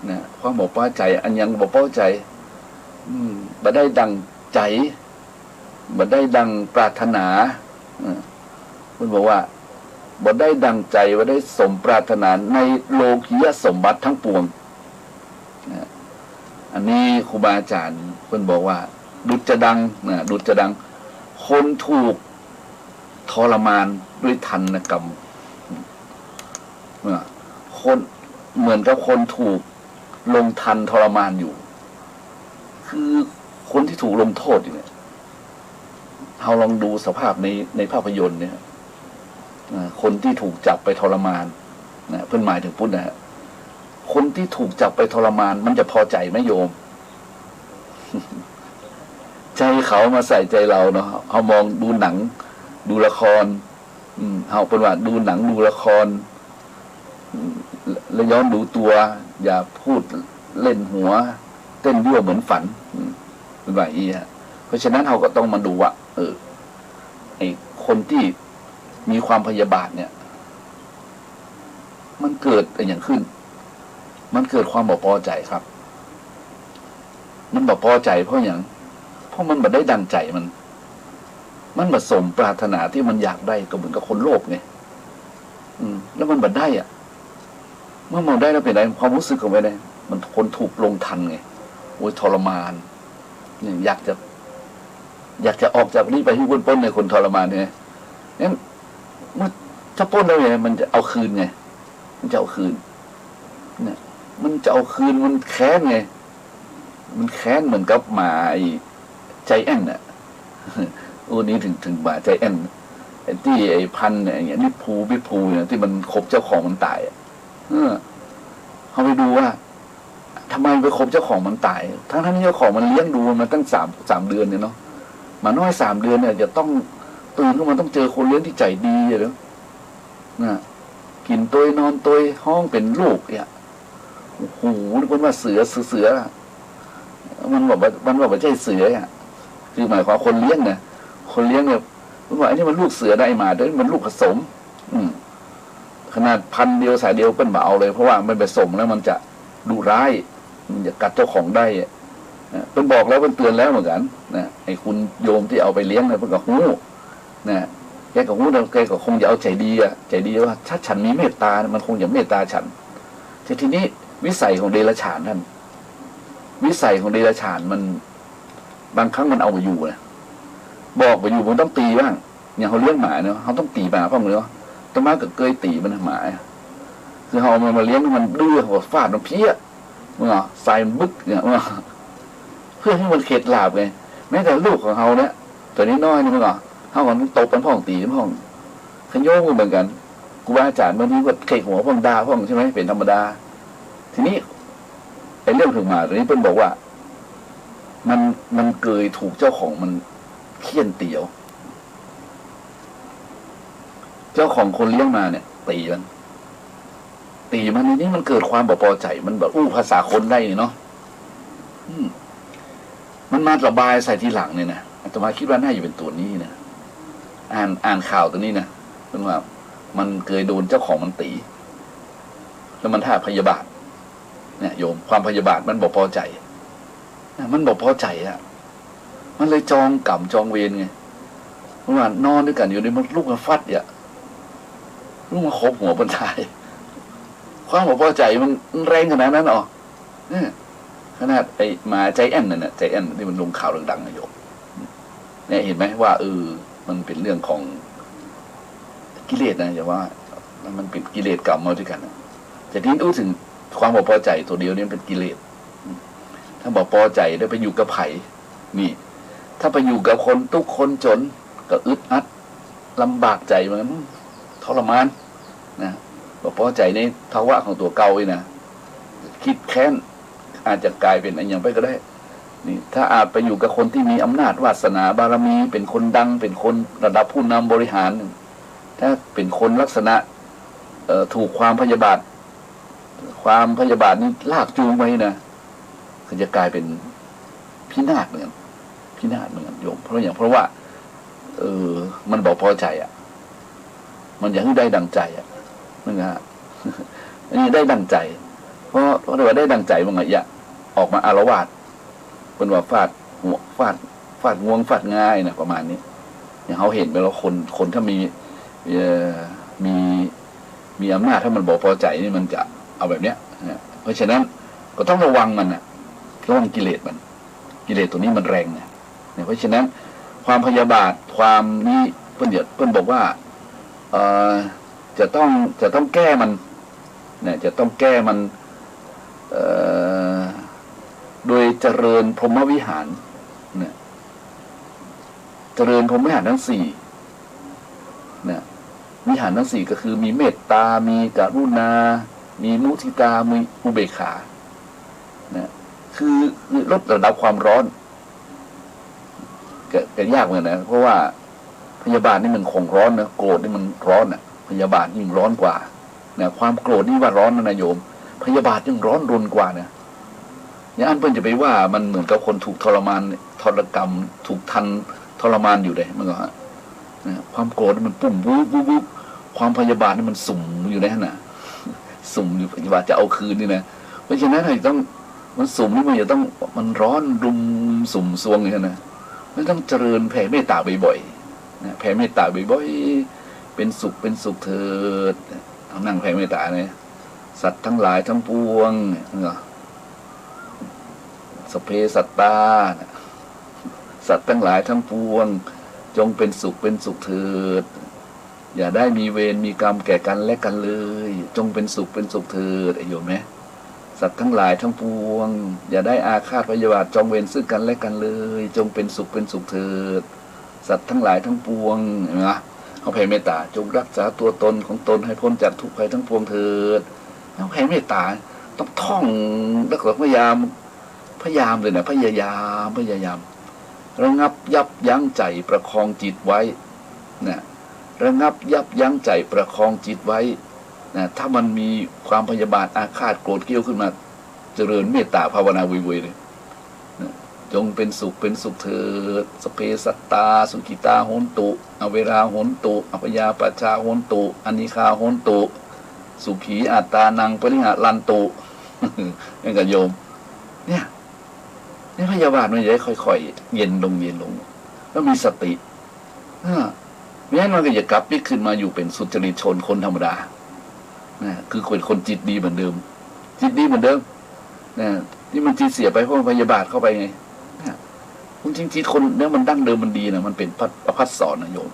นะ ความบ่ปอใจ๋ อันหยังบ่ปอใจ๋ อืม บ่ได้ดั่งใจ๋ บ่ได้ดั่งปรารถนา เออ เปิ้นบอกว่า บ่ได้ดั่งใจ๋ บ่ได้สมปรารถนาในโลกียสมบัติตังปวง นะ อันนี้ครูบาอาจ๋ารย์เปิ้นบอกว่า ดุจดัง นะ ดุจดัง คนถูกทรมานด้วยทัณฑ์กรรม นะ คน เหมือนกับคนถูกลงทัณฑ์ทรมานอยู่ คือคนตี้ถูกลงโต้ษอยู่เนี่ย เฮาลองดูสภาพใน ในภาพยนตร์เนี่ย อ่า คนตี้ถูกจับไปทรมานนะ เปิ้นหมายเถิงปุ้นนะฮะ คนตี้ถูกจับไปทรมาน มันจะปอใจ๋ไหมโยม ใจ๋เขามาใส่ใจ๋เฮาเนาะ เฮามองดูหนัง ดูละคร อืม เฮาเปิ้นว่าดูหนังดูละคร อืม แล้วย้อนดูตั๋ว อย่าพูดเล่นหัว เต้นยั่วเหมือนฝัน อืม เปิ้นว่าอี้ฮะ เพราะฉะนั้นเฮาก็ต้องมาดูว่า เออ ไอ้คนตี้มีความพยาบาทเนี่ย มันเกิดอะหยังขึ้น มันเกิดความบ่ปอใจ๋ครับ มันบ่ปอใจ๋เพราะหยัง เพราะมันบ่ได้ดั่งใจ๋มัน มันบ่สมปรารถนาตี้มันอยากได้ ก็เหมือนกับคนโลภไง อืม แล้วมันบ่ได้อะ เมื่อมันบ่ได้แล้วเป๋นไง ความฮู้สึกของมันเนี่ย มันคนถูกลงทัณฑ์ไง โอ้ย ทรมาน เนี่ย อยากจะ อยากจะออกจากนี้ไปหื้อป๊นๆ ในคนทรมานเนี่ย เนี่ย เมื่อถ้าป๊นแล้วเนี่ย มันจะเอาคืนไง มันจะเอาคืน เนี่ย มันจะเอาคืน มันแค้นไง มันแค้นเหมือนกับหมาไอ้ไจแอนท์น่ะ โอ้ นี่เถิง เถิงหมาไจแอนท์ ไอ้ตี้ไอ้พันธุ์เนี่ย ไอ้นิพพู พิพพูเนี่ย ตี้มันขบเจ้าของมันต๋ายอะ เออ เฮาไปดูว่า ทำไมไปขบเจ้าของมันต๋าย ทั้งๆ ตี้เจ้าของมันเลี้ยงดูมันมาตั้งสาม สามเดือนเนี่ยเนาะ หมาน้อยสามเดือนเนี่ย จะต้องตื่นขึ้นมาต้องเจอคนเลี้ยงตี้ใจ๋ดีอะเนาะ นะ กิ๋นตวยนอนตวย ฮ้องเป๋นลูกเนี่ย โอ้โห เปิ้นว่าเสือ เสือ เสือ มันบอกว่า มันบอกบ่ใจ้เสืออะ คือหมายความคนเลี้ยงนะ คนเลี้ยงเนี่ย เปิ้นว่า ไอ้นี่มันลูกเสือนะ ไอ้หมาตวยนี้มันลูกผสม อืม ขนาดพันธุ์เดียวสายเดียวเปิ้นบ่เอาเลย เพราะว่ามันผสมแล้วมันจะดุร้าย มันจะกัดเจ้าของได้อะ นะ เปิ้นบอกแล้ว เปิ้นเตือนแล้วเหมือนกั๋นนะ ไอ้คุณโยมตี้เอาไปเลี้ยงเนี่ย เปิ้นก็ฮู้นะ แกก็ฮู้นะ แกก็คงจะเอาใจ๋ดีอะ ใจ๋ดีว่า ถ้าฉันมีเมตตา มันคงจะเมตตาฉัน แต่ทีนี้วิสัยของเดรัจฉานนั่น วิสัยของเดรัจฉานมัน บางครั้งมันเอาบ่อยู่นะ บอกบ่อยู่ มันต้องตี๋บ้าง อย่างเฮาเลี้ยงหมาเนาะ เฮาต้องตี๋หมาพ่องเลยเนาะ อาตมาก็เกยตี๋มัน หมา คือเฮาเอามันมาเลี้ยง มันดื้อ เฮาก็ฟาดมันเพี้ย มึงอ่ะ ใส่มันบึกเนี่ย มึงอ่ะ เพื่อหื้อมันเข็ดหลาบไง แม้แต่ลูกของเฮาเนี่ย ตั๋วน้อยๆ นี่ มึงอ่ะ เฮาก็ต้องตบมันพ่อง ตี๋มันพ่อง ขะโยงก็เหมือนกั๋น ครูบาอาจ๋ารย์บางทีก็เขกหัวพ่อง ด่าพ่องใช่ไหม เป๋นธรรมดา ทีนี้ ไอ้เรื่องเถิงหมาตั๋วนี้เปิ้นบอกว่า มัน มันเกยถูกเจ้าของมันเฆี่ยนตี๋เอา เจ้าของคนเลี้ยงมาเนี่ย ตี๋มัน ตี๋มัน ทีนี้มันเกิดความบ่ปอใจ๋ มันแบบอู้ภาษาคนได้นี่เนาะ อืม มันมาระบายใส่ทีหลังเนี่ยนะ อาตมาคิดว่าน่าจะเป๋นตั๋วนี้นะ อ่าน อ่านข่าวตั๋วนี้นะ เปิ้นว่ามันเกยโดนเจ้าของมันตี๋ แล้วมันถ้าพยาบาท เนี่ยโยม ความพยาบาทมันบ่ปอใจ๋ นะ มันบ่ปอใจ๋อะ มันเลยจองก๋รรมจองเวรไง เปิ้นว่านอนตวยกั๋นอยู่นี่ มันลุกมาฟัดเยียะ ลุกมาขบหัวเปิ้นต๋าย ความบ่ปอใจ๋มัน มันแรงขนาดนั้นอ๋อ เนี่ย ขนาดไอ้หมาไจแอนท์นั่นน่ะ ไจแอนท์ตี้มันลงข่าวดังๆ นะโยม เนี่ย หันไหมว่า เออ มันเป๋นเรื่องของกิเลสนะ อย่าว่า มันเป๋นกิเลสก๋รรมมาตวยกั๋นนะ แต่ตี้อู้เถิงความบ่ปอใจ๋ตั๋วเดียวนี่มันเป๋นกิเลส ถ้าบ่ปอใจ๋ได้ไปอยู่กับใผ นี่ ถ้าไปอยู่กับคนตุ๊กข์คนจ๋น ก็อึดอัด ลำบากใจ๋เหมือนกั๋น ทรมาน นะ บ่ปอใจ๋ในภาวะของตั๋วเก่านี่นะ คิดแค้น อาจจะก๋ายเป๋นอะหยังไปก็ได้ นี่ ถ้าอาจไปอยู่กับคนตี้มีอำนาจวาสนาบารมี เป๋นคนดัง เป๋นคนระดับผู้นำบริหาร ถ้าเป๋นคนลักษณะ เอ่อ ถูกความพยาบาท ความพยาบาทนี่ลากจูงไปนะ ก็จะก๋ายเป๋นพินาศเหมือนกั๋น พินาศเหมือนกั๋นโยม เพราะอย่าง เพราะว่า เออ มันบ่ปอใจ๋อะ มันอยากหื้อได้ดั่งใจ๋อะ นั่นนะ อันนี้ได้ดั่งใจ๋ เพราะ เพราะว่าได้ดั่งใจ๋มันก็อยากออกมาอาละวาด เปิ้นว่าฟาดหัว ฟาด ฟาดงวงฟาดงานะ ประมาณนี้ อย่างเฮาหันไปแล้ว คน คนถ้ามี เอ่อ มี มีอำนาจ ถ้ามันบ่ปอใจ๋นี่มันจะเอาแบบเนี้ยนะ เพราะฉะนั้นก็ต้องระวังมันนะ ระวังกิเลสมัน กิเลสตั๋วนี้มันแรงนะ เนี่ย เพราะฉะนั้นความพยาบาท ความนี้ เปิ้นเยียะ เปิ้นบอกว่า เอ่อ จะต้อง จะต้องแก้มัน เนี่ย จะต้องแก้มัน เอ่อ โดยเจริญพรหมวิหาร เนี่ย เจริญพรหมวิหารทั้งสี่ เนี่ย วิหารทั้งสี่ก็คือมีเมตตา มีกรุณา มีมุทิตา มีอุเบกขา เนี่ย คือ คือลดระดับความร้อน ก็ ก็ยากเหมือนกั๋นนะ เพราะว่าพยาบาทนี่มันของร้อนนะ โกรธนี่มันร้อนน่ะ พยาบาทยิ่งร้อนกว่านะ ความโกรธนี่ว่าร้อนนะโยม พยาบาทยิ่งร้อนรนกว่านะ อย่างอั้นเปิ้นจะไปว่ามันเหมือนกับคนถูกทรมาน ทรกรรม ถูกทัณฑ์ทรมานอยู่เลย มันก็ นะ ความโกรธนี่มันปุ้มวุบวุบวุบ ความพยาบาทนี่มันสุมอยู่ในหั้นน่ะ สุมอยู่ พยาบาทจะเอาคืนนี่นะ เพราะฉะนั้นเราจะต้อง มันสุมนี่มันจะต้อง มันร้อนรุมสุมซวงอยู่นะ มันต้องเจริญแผ่เมตตาบ่อยๆ นะ แผ่เมตตาบ่อยๆ เป็นสุข เป็นสุขเถิด เอานั่งแผ่เมตตาเนี่ย สัตว์ทั้งหลายทั้งปวงเนี่ย สัพเพสัตตา นะ สัตว์ทั้งหลายทั้งปวง จงเป็นสุข เป็นสุขเถิด อย่าได้มีเวรมีกรรมแก่กันและกันเลย จงเป็นสุข เป็นสุขเถิด ไอ้โยมนะ สัตว์ทั้งหลายทั้งปวง อย่าได้อาฆาตพยาบาทจองเวรซึ่งกันและกันเลย จงเป็นสุข เป็นสุขเถิด สัตว์ทั้งหลายทั้งปวง เห็นไหม เอาแผ่เมตตา จงรักษาตัวตนของตนให้พ้นจากทุกข์ภัยทั้งปวงเถิด เอาแผ่เมตตา ต้องท่อง แล้วก็พยายาม พยายามเลยนะ พยายาม พยายาม ระงับยับยั้งใจ๋ประคองจิตไว้ นะ ระงับยับยั้งใจ๋ประคองจิตไว้ นะ ถ้ามันมีความพยาบาทอาฆาตโกรธเกลี้ยวขึ้นมา เจริญเมตตาภาวนาวุยๆ เลย นะ จงเป็นสุข เป็นสุขเถิด สัพเพสัตตา สุขิตา โหนตุ อเวรา โหนตุ อัพพยาปัชชา โหนตุ อนิฆา โหนตุ สุขีอัตตานัง ปริหะรันตุ นั่นก็โยม เนี่ย นี่พยาบาทมันจะได้ค่อยๆ เย็นลง เย็นลง แล้วมีสติ อ่า ไม่งั้นมันก็จะกลับปิ๊กขึ้นมาอยู่เป็นสุจริตชน คนธรรมดา นะ คือเป็นคนจิตดีเหมือนเดิม จิตดีเหมือนเดิม นะ ที่มันจิตเสียไปเพราะพยาบาทเข้าไปไง นะ ความจริงจิตคนเนี่ยมันดั้งเดิมมันดีนะ มันเป็นพระ ประภัสสรนะโยม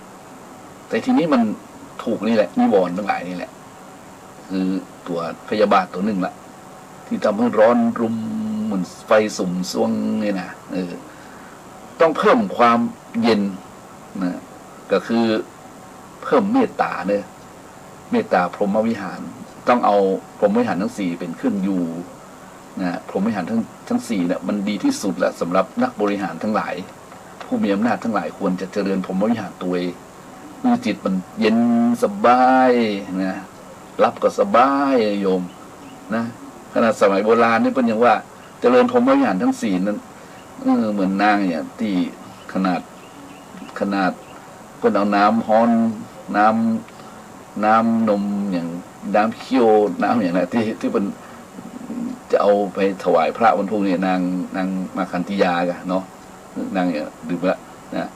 แต่ทีนี้มันถูกนี่แหละ นิวรณ์ทั้งหลายนี่แหละ คือ ตั๋วพยาบาทตั๋วนึ่งละ ตี้ทำหื้อฮ้อนรุ่มเหมือนไฟสุมซวงนี่นะ เออ ต้องเพิ่มความเย็นนะ ก็คือเพิ่มเมตต๋าเน่อ เมตต๋าพรหมวิหาร ต้องเอาพรหมวิหารตังสี่เป๋นเครื่องอยู่นะ พรหมวิหารตัง ตังสี่เนี่ยมันดีตี้สุดละ สำหรับนักบริหารตังหลาย ผู้มีอำนาจตังหลายควรจะเจริญพรหมวิหารตวย คือจิตมันเย็นสบายนะ หลับก็สบายโยมนะ ขนาดสมัยโบราณนี่เปิ้นยังว่าเจริญพรหมวิหารตังสี่นั้น เออ เหมือนนางเนี่ยตี้ขนาด ขนาดเปิ้นเอาน้ำฮ้อน น้ำ น้ำนมอย่าง น้ำเคี้ยว น้ำอย่างนั้น ตี้ ตี้เปิ้นจะเอาไปถวายพระวันพูกนี้ นาง นางมาคันธียาก่ะเนาะ นางเนี่ยดื่มละนะ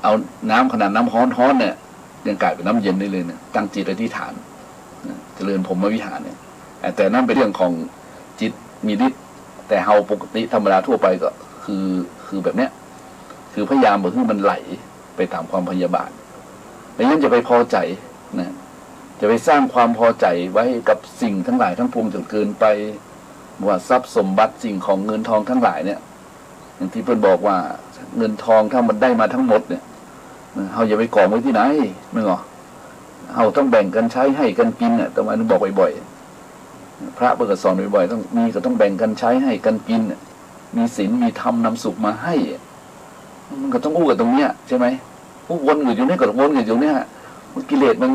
เอาน้ำขนาดน้ำฮ้อนๆ เนี่ย ยังก๋ายเป๋นน้ำเย็นได้เลยเนี่ย ตั้งจิตอธิษฐานนะ เจริญพรหมวิหารเนี่ย แต่นั้นเป๋นเรื่องของจิตมีฤทธิ์ แต่เฮาปกติธรรมดาทั่วไปก็คือ คือแบบเนี้ย คือพยายามบ่หื้อมันไหลไปต๋ามความพยาบาท ดังนั้นอย่าไปพอใจ๋นะ อย่าไปสร้างความพอใจ๋ไว้กับสิ่งตังหลายตังปวงจนเกินไป ว่าทรัพย์สมบัติสิ่งของเงินทองตังหลายเนี่ย อย่างตี้เปิ้นบอกว่าเงินทองถ้ามันได้มาตังหมดเนี่ย เฮาอย่าไปก๋องไว้ตี้ไหน แม่นก่อ เฮาต้องแบ่งกั๋นใจ๊หื้อกั๋นกิ๋นเนี่ย อาตมาบอกบ่อยๆ พระเปิ้นก็สอนบ่อยๆ ต้องมีก็ต้องแบ่งกั๋นใจ๊หื้อกั๋นกิ๋นเนี่ย มีศีลมีธรรมนำสุขมาหื้อ มันก็ต้องอู้กั๋นตรงเนี้ยใจ้ไหม อู้วนกั๋นอยู่เนี่ย ก็วนกั๋นอยู่เนี่ย กิเลสมัน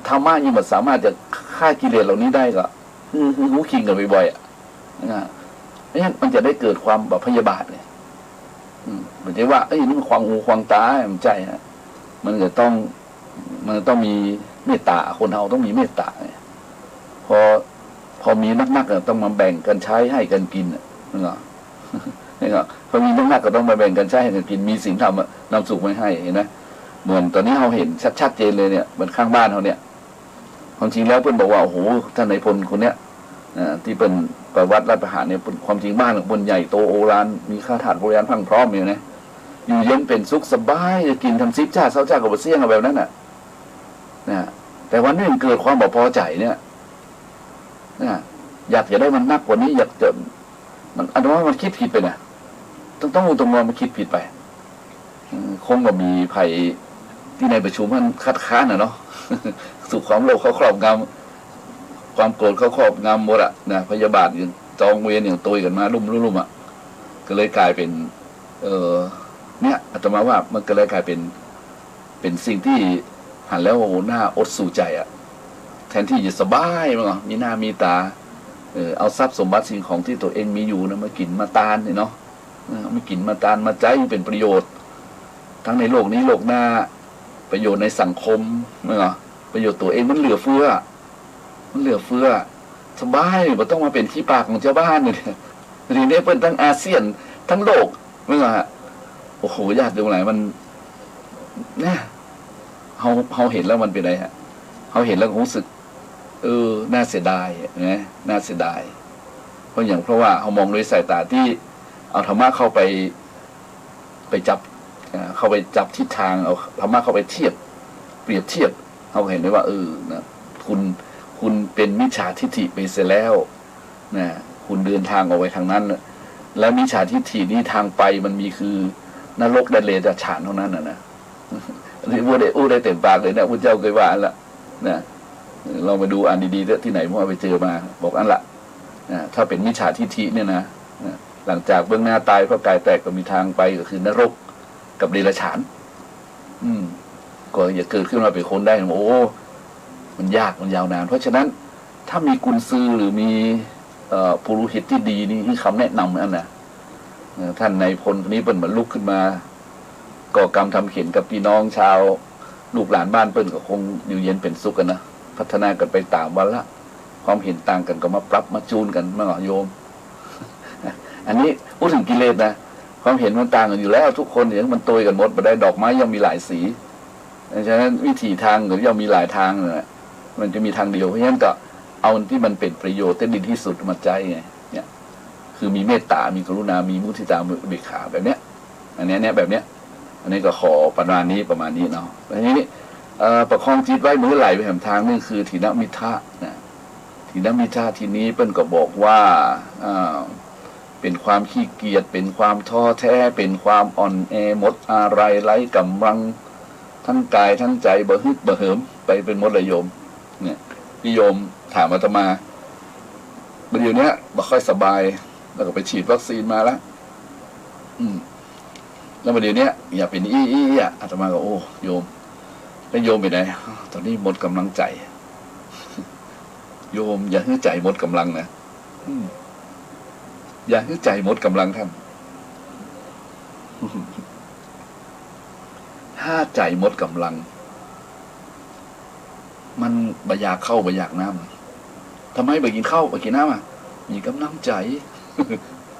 ธรรมะยังบ่สามารถจะฆ่ากิเลสเหล่านี้ได้ก็ คือ คือฮู้คิงกั๋นบ่อยๆ อะนะ เนี่ยมันจะได้เกิดความแบบพยาบาทไง อืม บ่ใจ้ว่า เอ้ย นี่มันขวางหูขวางต๋า บ่ใจ้ฮะ มันจะต้อง มันจะต้องมีเมตต๋า คนเฮาต้องมีเมตต๋าไง พอ พอมีนักๆ อะ ต้องมาแบ่งกั๋นใจ๊หื้อกั๋นกิ๋นอะ แม่นก่อ แม่นก่อ พอมีนักๆ ก็ต้องมาแบ่งกั๋นใจ๊หื้อกั๋นกิ๋น มีศีลธรรมอะ นำสุขมาหื้อ หันก่อ เหมือนต๋อนนี้เฮาหันชัดๆ เจนเลยเนี่ย เหมือนข้างบ้านเฮาเนี่ย ความจริงแล้วเปิ้นบอกว่า โอ้โห ต้านนายพลคนเนี้ย อ่า ตี้เปิ้นปฏิวัติรัฐประหารเนี่ย เปิ้น ความจริงบ้านของเปิ้นใหญ่โตโอฬาร มีข้าวถาดบริวารพรั่งพร้อมอยู่นะ อยู่เย็นเป๋นสุขสบาย จะกิ๋นทำสิบจ้า ซาวจ้าก็บ่เสี้ยงอะ แบบนั้นน่ะ นะ แต่วันนึ่งเกิดความบ่พอใจ๋เนี่ย นะ อยากจะได้มันนักกว่านี้ อยากจะ มัน อาตมาว่ามันกึ๊ดผิดไปนะ ต้อง ต้อง ต้องว่ามันกึ๊ดผิดไป อืม คงบ่มีใผตี้ในประชุมหั้นคัดค้านน่ะเนาะ ถูกความโลภเข้าครอบงำ ความโกรธเข้าครอบงำหมดอะนะ พยาบาทอย่างจองเวรอย่างตวยกั๋นมาลุ่มลุ่มลุ่มอะ ก็เลยก๋ายเป๋น เอ่อ เนี่ย อาตมาว่ามันก็เลยก๋ายเป๋น เป๋นสิ่งตี้หันแล้ว โอ้โห น่าอดสูใจ๋อะ แทนตี้จะสบาย แม่นก่อ มีหน้ามีต๋า เออ เอาทรัพย์สมบัติสิ่งของตี้ตั๋วเองมีอยู่นะ มากิ๋นมาตานนี่เนาะ เออ มากิ๋นมาตานมาใจ๊เป๋นประโยชน์ ทั้งในโลกนี้โลกหน้า ประโยชน์ในสังคม แม่นก่อ ประโยชน์ตั๋วเองมันเหลือเฟือ มันเหลือเฟือ สบาย บ่ต้องมาเป๋นขี้ปากของจาวบ้านเนี่ย ทีนี้เปิ้นตังอาเซียน ตังโลก แม่นก่อฮะ โอ้โห ญาติโยมหลาย มัน เนี่ย เฮา เฮาหันแล้วมันเป๋นไงฮะ เฮาหันแล้วก็ฮู้สึก เออ น่าเสียดายอะนะ น่าเสียดาย เพราะหยัง เพราะว่าเฮามองโดยสายต๋าตี้เอาธรรมะเข้าไป ไปจับ อ่า เข้าไปจับทิศทาง เอาธรรมะเข้าไปเทียบ เปรียบเทียบ เฮาก็หันได้ว่า เออ นะ คุณ คุณเป๋นมิจฉาทิฏฐิไปเสียแล้ว นะ คุณเดินทางออกไปตางนั้นน่ะ และมิจฉาทิฏฐินี้ตางไปมันมีคือนรกเดรัจฉานเต้านั้นน่ะนะ อันนี้อู้ได้ อู้ได้เต๋มปากเลยนะ พุทธเจ้าเกยว่าอั้นละ นะ ลองไปดูอ่านดีๆ เต๊อะ ตี้ไหนมั่วไปเจอมา บอกอั้นละ นะ ถ้าเป๋นมิจฉาทิฏฐิเนี่ยนะ นะ หลังจากเบื้องหน้าต๋าย เพราะก๋ายแตกก็มีตางไปก็คือนรกกับเดรัจฉาน อืม ก็จะเกิดขึ้นมาเป๋นคนได้ โอ้ มันยาก มันยาวนาน เพราะฉะนั้น ถ้ามีกุญสือหรือมี เอ่อ ปุโรหิตตี้ดีนี่ หื้อคำแนะนำอั้นนะ เอ่อ ต้านนายพลคนนี้เปิ้นมาลุกขึ้นมา ก่อกรรมทำเข็ญกับปี้น้องชาว ลูกหลานบ้านเปิ้นก็คงอยู่เย็นเป๋นสุขกั๋นนะ พัฒนากั๋นไปต๋ามวาระ ความหันต่างกั๋นก็มาปรับมาจูนกั๋น มาโยม อันนี้อู้เถิงกิเลสนะ ความหันมันต่างกั๋นอยู่แล้ว ทุกคนเนี่ยมันตวยกั๋นหมด บ่ได้ ดอกไม้ย่อมมีหลายสี เพราะฉะนั้นวิถีตางก็ย่อมมีหลายตางนั่นแหละ มันจะมีตางเดียว เพราะฉะนั้นก็เอาตี้มันเป๋นประโยชน์ได้ดีตี้สุดมาใจ๊ไง เนี่ย คือมีเมตต๋า มีกรุณา มีมุทิตา มีอุเบกขาแบบเนี้ย อันเนี้ย เนี่ย แบบเนี้ย อันนี้ก็ขอประมาณนี้ ประมาณนี้เนาะ แล้วทีนี้ เอ่อ ประคองจิตไว้ บ่หื้อไหลไปแหมตางนึ่ง คือถีนมิทธะนะ ถีนมิทธะทีนี้เปิ้นก็บอกว่า อ่า เป๋นความขี้เกียจ เป๋นความท้อแท้ เป๋นความอ่อนแอ หมดอาลัย ไร้ก๋ำลัง ตึงก๋ายตึงใจ๋ บ่ฮึกบ่เหิม ไปเป๋นหมดเลยโยม เนี่ย ตี้โยมถามอาตมา บ่าเดี่ยวเนี้ยบ่ค่อยสบาย แล้วก็ไปฉีดวัคซีนมาละ อืม แล้วบ่าเดี่ยวเนี้ย อยากเป๋นอี้อี้อี้อะ อาตมาก็ โอ้ โยม แล้วโยมเป๋นไง ต๋อนนี้หมดก๋ำลังใจ๋ โยมอย่าหื้อใจ๋หมดก๋ำลังนะ อืม อย่าหื้อใจ๋หมดก๋ำลังต้าน ถ้าใจ๋หมดก๋ำลัง มันบ่อยากข้าวบ่อยากน้ำ ทำไมบ่กิ๋นข้าวบ่กิ๋นน้ำอะ มีก๋ำลังใจ๋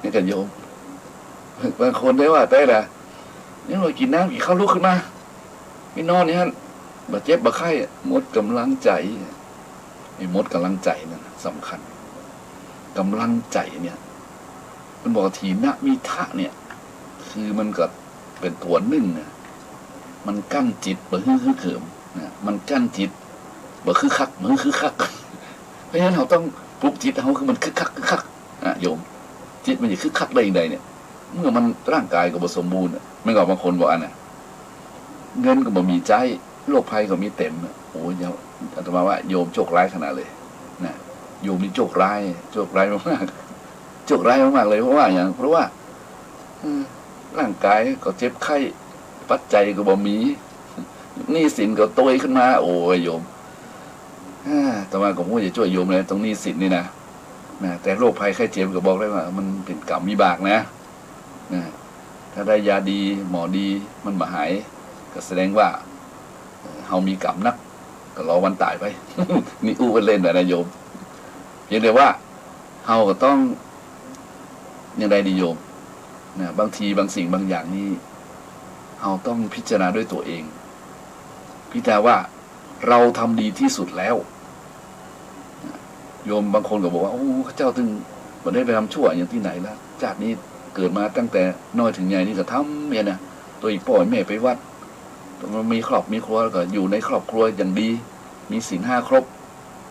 นี่ก็โยม บางคนได้ว่าแต่ละ นี่ว่ากิ๋นน้ำกิ๋นข้าวลุกขึ้นมา ไปนอนอย่างนั้น บ่เจ็บบ่ไข้ หมดก๋ำลังใจ๋ ไอ้หมดก๋ำลังใจ๋นั่นน่ะสำคัญ ก๋ำลังใจ๋เนี่ย มันบอกว่าถีนมิทธะเนี่ย คือมันก็เป๋นตั๋วนึ่งนะ มันกั้นจิตบ่หื้อฮึกเหิมนะ มันกั้นจิตบ่คึกคัก บ่หื้อคึกคัก เพราะฉะนั้นเฮาต้องปลุกจิตเฮาคือมันคึกคัก คึกคัก อ่ะโยม จิตมันจะคึกคักได้อย่างใดเนี่ย เมื่อมันร่างกายก็บ่สมบูรณ์อะ แม่นก่อ บางคนบอกอันน่ะ เงินก็บ่มีใจ๊ โรคภัยก็มีเต็มอะ โอ้ย อาตมาว่าโยมโชคร้ายขนาดเลยนะ โยมนี่โชคร้าย โชคร้ายมากๆ โชคร้ายมากๆเลย เพราะว่าหยัง เพราะว่า เออ ร่างกายก็เจ็บไข้ ปัจจัยก็บ่มี หนี้สินก็โตยขึ้นมา โอ้ย โยม อ่า อาตมาก็บ่ฮู้จะจ้วยโยมเลย ตรงหนี้สินนี่นะ นะ แต่โรคภัยไข้เจ็บก็บอกได้ว่ามันเป๋นกรรมวิบากนะ นะ ถ้าได้ยาดี หมอดี มันบ่หาย ก็แสดงว่า เอ่อ เฮามีกรรมนัก ก็รอวันต๋ายไป นี่อู้เล่นๆ ไปนะโยม เพียงแต่ว่า เฮาก็ต้อง อย่างใดดีโยม นะ บางทีบางสิ่งบางอย่างนี่ เฮาต้องพิจารณาด้วยตั๋วเอง พิจารณาว่า เราทำดีที่สุดแล้ว โยมบางคนก็บอกว่า โอ้ ข้าเจ้าตึงบ่ได้ไปทำชั่วอย่างตี้ไหนแล้ว จาตินี้เกิดมาตั้งแต่น้อยเถิงใหญ่นี่ก็ทำเนี่ยนะ ตวยป้อแม่ไปวัด มีครอบมีครัวก็อยู่ในครอบครัวอย่างดี มีศีลห้าครบ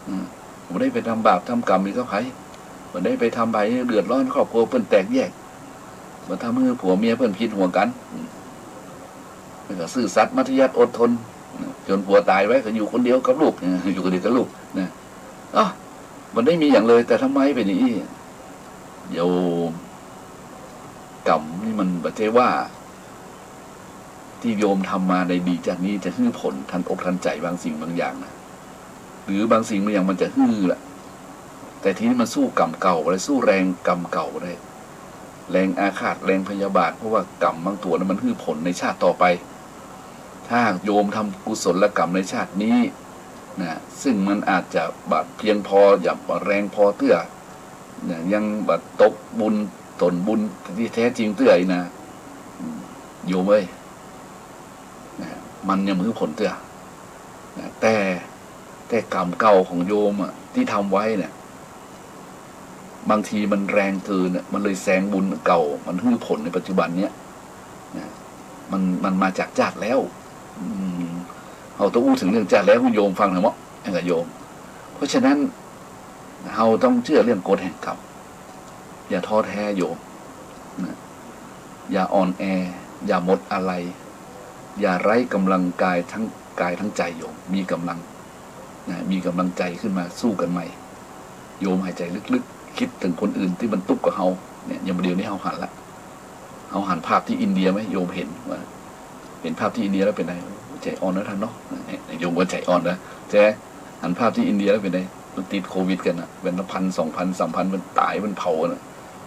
อืม บ่ได้ไปทำบาปทำกรรมอีกกับใผ บ่ได้ไปทำใผหื้อเดือดร้อน ครอบครัวเปิ้นแตกแยก บ่ทำหื้อผัวเมียเปิ้นผิดหัวกั๋น อืม แล้วก็ซื่อสัตย์ มัธยัสถ์ อดทน จนผัวต๋ายไปก็อยู่คนเดียวกับลูก อยู่คนเดียวกับลูกนะ เอ้า บ่ได้มีหยังเลย แต่ทำไมเป๋นอย่างอี้ โยม กรรมนี่มันบ่ใจ้ว่า ตี้โยมทำมาในดีจาตินี้จะหื้อผลทันอกทันใจ๋บางสิ่งบางอย่างนะ หรือบางสิ่งบางอย่างมันจะหื้อละ แต่ทีนี้มันสู้กรรมเก่าบ่ได้ สู้แรงกรรมเก่าบ่ได้ แรงอาฆาต แรงพยาบาท เพราะว่ากรรมบางตั๋วนั้นมันหื้อผลในชาติต่อไป ถ้าหากโยมทำกุศลกรรมในชาตินี้นะ ซึ่งมันอาจจะบ่เพียงพอ ยังบ่แรงพอเตื้อนะ ยังบ่ตกบุญ ต๋นบุญตี้แต๊จริงเตื้ออีกนะ อืม โยมเอ้ย นะ มันยังบ่หื้อผลเตื้อ นะ แต่ แต่กรรมเก่าของโยมอะ ตี้ทำไว้เนี่ย บางทีมันแรงเกินอะ มันเลยแซงบุญเก่า มันหื้อผลในปัจจุบันเนี้ย นะ มัน มันมาจากจาติแล้ว อืม เฮาต้องอู้เถิงเรื่องจาติแล้วหื้อโยมฟังหน่อยเนาะ นะโยม เพราะฉะนั้น เฮาต้องเจื้อเรื่องกฎแห่งกรรม อย่าท้อแท้โยม นะ อย่าอ่อนแอ อย่าหมดอาลัย อย่าไร้ก๋ำลังกายตึง กายตึงใจ๋โยม มีก๋ำลัง นะ มีก๋ำลังใจ๋ขึ้นมาสู้กั๋นใหม่ โยมหายใจ๋ลึกๆ กึ๊ดเถิงคนอื่นตี้มันตุ๊กข์กว่าเฮา เนี่ย อย่างบ่าเดี่ยวนี้เฮาหันละ เฮาหันภาพตี้อินเดียไหม โยมหันว่า หันภาพตี้อินเดียแล้วเป๋นไง ใจ๋อ่อนนะต้านเนาะ เนี่ย โยมก็ใจ๋อ่อนนะ ใจ้ หันภาพตี้อินเดียแล้วเป๋นไง มันติดโควิดกั๋นนะ เป๋นละพัน สองพัน สามพัน มันต๋าย มันเผากั๋นนะ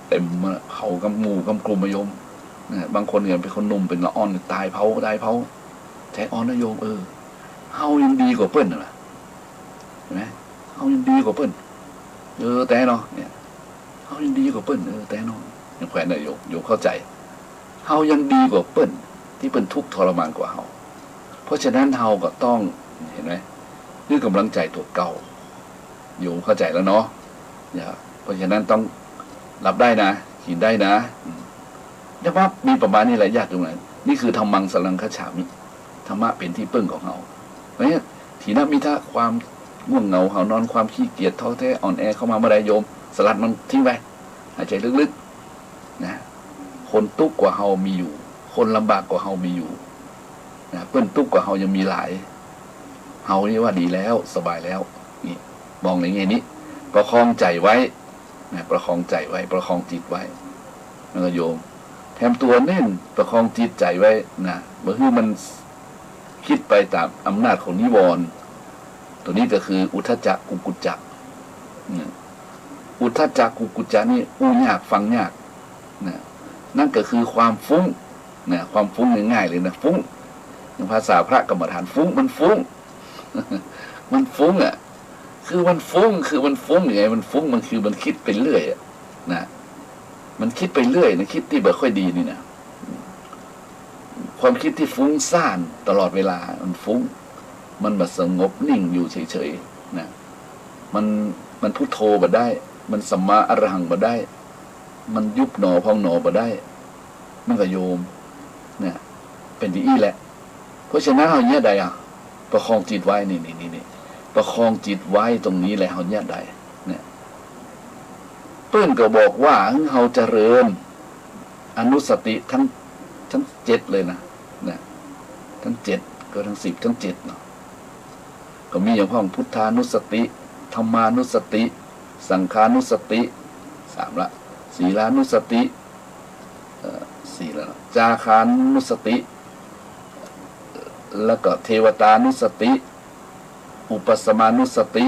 เต็มอะ เผากั๋นหมู่กั๋นกลุ่มอะโยม นะ บางคนเนี่ยเป๋นคนหนุ่ม เป๋นละอ่อน ต๋ายเผา ต๋ายเผา ใจ๋อ่อนนะโยม เออ เฮายังดีกว่าเปิ้นน่ะ หันก่อ เฮายังดีกว่าเปิ้น เออ แต๊เนาะ เนี่ย เฮายังดีกว่าเปิ้น เออ แต๊เนาะ อย่างแขวนน่ะโยม โยมเข้าใจ๋ เฮายังดีกว่าเปิ้น ตี้เปิ้นทุกข์ทรมานกว่าเฮา เพราะฉะนั้นเฮาก็ต้อง หันก่อ หื้อก๋ำลังใจ๋ตั๋วเก่า โยมเข้าใจ๋แล้วเนาะ เนี่ย เพราะฉะนั้นต้องหลับได้นะ กิ๋นได้นะ อืม ธรรมะมีประมาณนี้แหละ ญาติโยมนะ นี่คือธัมมังสรณังคัจฉามิ ธรรมะเป๋นตี้เปิ้งของเฮา เพราะฉะนั้น ถีนมิทธะ ความ ง่วงเหงาหาวนอน ความขี้เกียจ ท้อแท้อ่อนแอเข้ามาเมื่อใด โยมสลัดมันทิ้งไป หายใจลึกๆ นะ คนตุ๊กข์กว่าเฮามีอยู่ คนลำบากกว่าเฮามีอยู่ นะ เปิ้นตุ๊กข์กว่าเฮายังมีหลาย เฮานี่ว่าดีแล้ว สบายแล้ว นี่ มองในแง่นี้ ประคองใจ๋ไว้ นะ ประคองใจ๋ไว้ ประคองจิตไว้ นะโยม แถมตั๋วเน้นประคองจิตใจ๋ไว้ นะ บ่หื้อมัน คิดไปต๋ามอำนาจของนิวรณ์ ตั๋วนี้ก็คืออุทธัจจะกุกกุจจะ นะ อุทธัจจะกุกกุจจะนี่อู้ยากฟังยาก นะ นั่นก็คือความฟุ้ง นะ ความฟุ้งง่ายๆ เลยนะ ฟุ้ง อย่างภาษาพระกรรมฐาน ฟุ้ง มันฟุ้ง มันฟุ้งอะ คือมันฟุ้ง คือมันฟุ้งยังไง มันฟุ้ง มันคือมันคิดไปเรื่อยอะ นะ มันคิดไปเรื่อยนะ คิดตี้บ่ค่อยดีนี่นะ ความคิดที่ฟุ้งซ่านตลอดเวลา มันฟุ้ง มันบ่สงบนิ่งอยู่เฉยๆ นะ มัน มันพุทโธบ่ได้ มันสัมมาอรหังบ่ได้ มันยุบหนอพองหนอบ่ได้ มันก็โยม เนี่ย เป๋นอย่างอี้แหละ เพราะฉะนั้นเฮาเยียะใดอะ ประคองจิตไว้ นี่ นี่ นี่ นี่ ประคองจิตไว้ตรงนี้แหละ เฮาเยียะใด เนี่ย เปิ้นก็บอกว่าหื้อเฮาเจริญอนุสติทั้ง ทั้งเจ็ดเลยนะ เนี่ย ทั้งเจ็ด ก็ทั้งสิบ ทั้งเจ็ดเนาะ ก็มีอย่างพ่องพุทธานุสติ ธัมมานุสติ สังฆานุสติ สามละ ศีลานุสติ เอ่อ สี่แล้วเนาะ จาคานุสติ แล้วก็เทวตานุสติ อุปสมานุสติ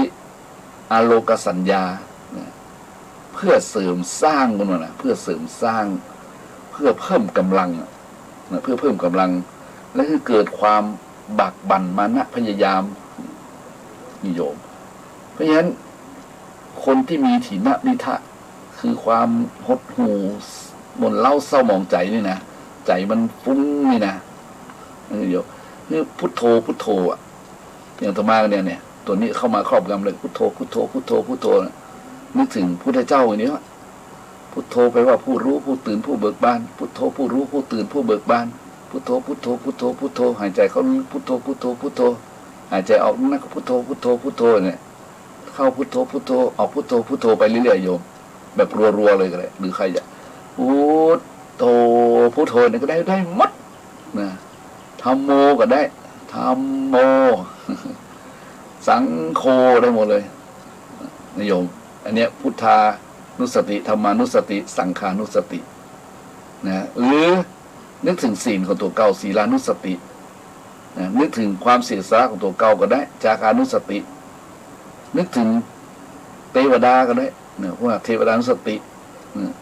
อโลกสัญญา นะ เพื่อเสริมสร้างมันว่านะ เพื่อเสริมสร้าง เพื่อเพิ่มกำลังอะ นะ เพื่อเพิ่มกำลัง และหื้อเกิดความบากบั่นมานะพยายาม นี่โยม เพราะฉะนั้น คนที่มีถีนมิทะ คือความหดหู่หม่นเล้าเศร้าหมองใจ๋นี่นะ ใจ๋มันฟุ้งนี่นะ เออ เดี๋ยว นี่พุทโธ พุทโธอะ อย่างอาตมาเนี่ย เนี่ย ตั๋วนี้เข้ามาครอบงำเลย พุทโธ พุทโธ พุทโธ พุทโธนะ นึกถึงพุทธเจ้าอย่างนี้วะ พุทโธแปลว่าผู้รู้ ผู้ตื่น ผู้เบิกบาน พุทโธ ผู้รู้ ผู้ตื่น ผู้เบิกบาน พุทโธ พุทโธ พุทโธ พุทโธ หายใจเข้าลึก พุทโธ พุทโธ พุทโธ หายใจออกนั้นก็พุทโธ พุทโธ พุทโธเนี่ย เข้าพุทโธ พุทโธ ออกพุทโธ พุทโธไปเรื่อยๆ โยม แบบรัวๆ เลยก็ได้ หรือใครจะพุทโธ พุทโธเนี่ยก็ได้ ได้หมด นะ ธัมโมก็ได้ ธัมโม สังโฆ ได้หมดเลย นะโยม อันเนี้ย พุทธานุสติ ธัมมานุสติ สังฆานุสติ นะ หรือนึกถึงศีลของตั๋วเก่า ศีลานุสติ นะ นึกถึงความเสียสละของตั๋วเก่าก็ได้ จาคานุสติ นึกถึงเตวดาก็ได้ นะ พวกเทวดานุสติ นะ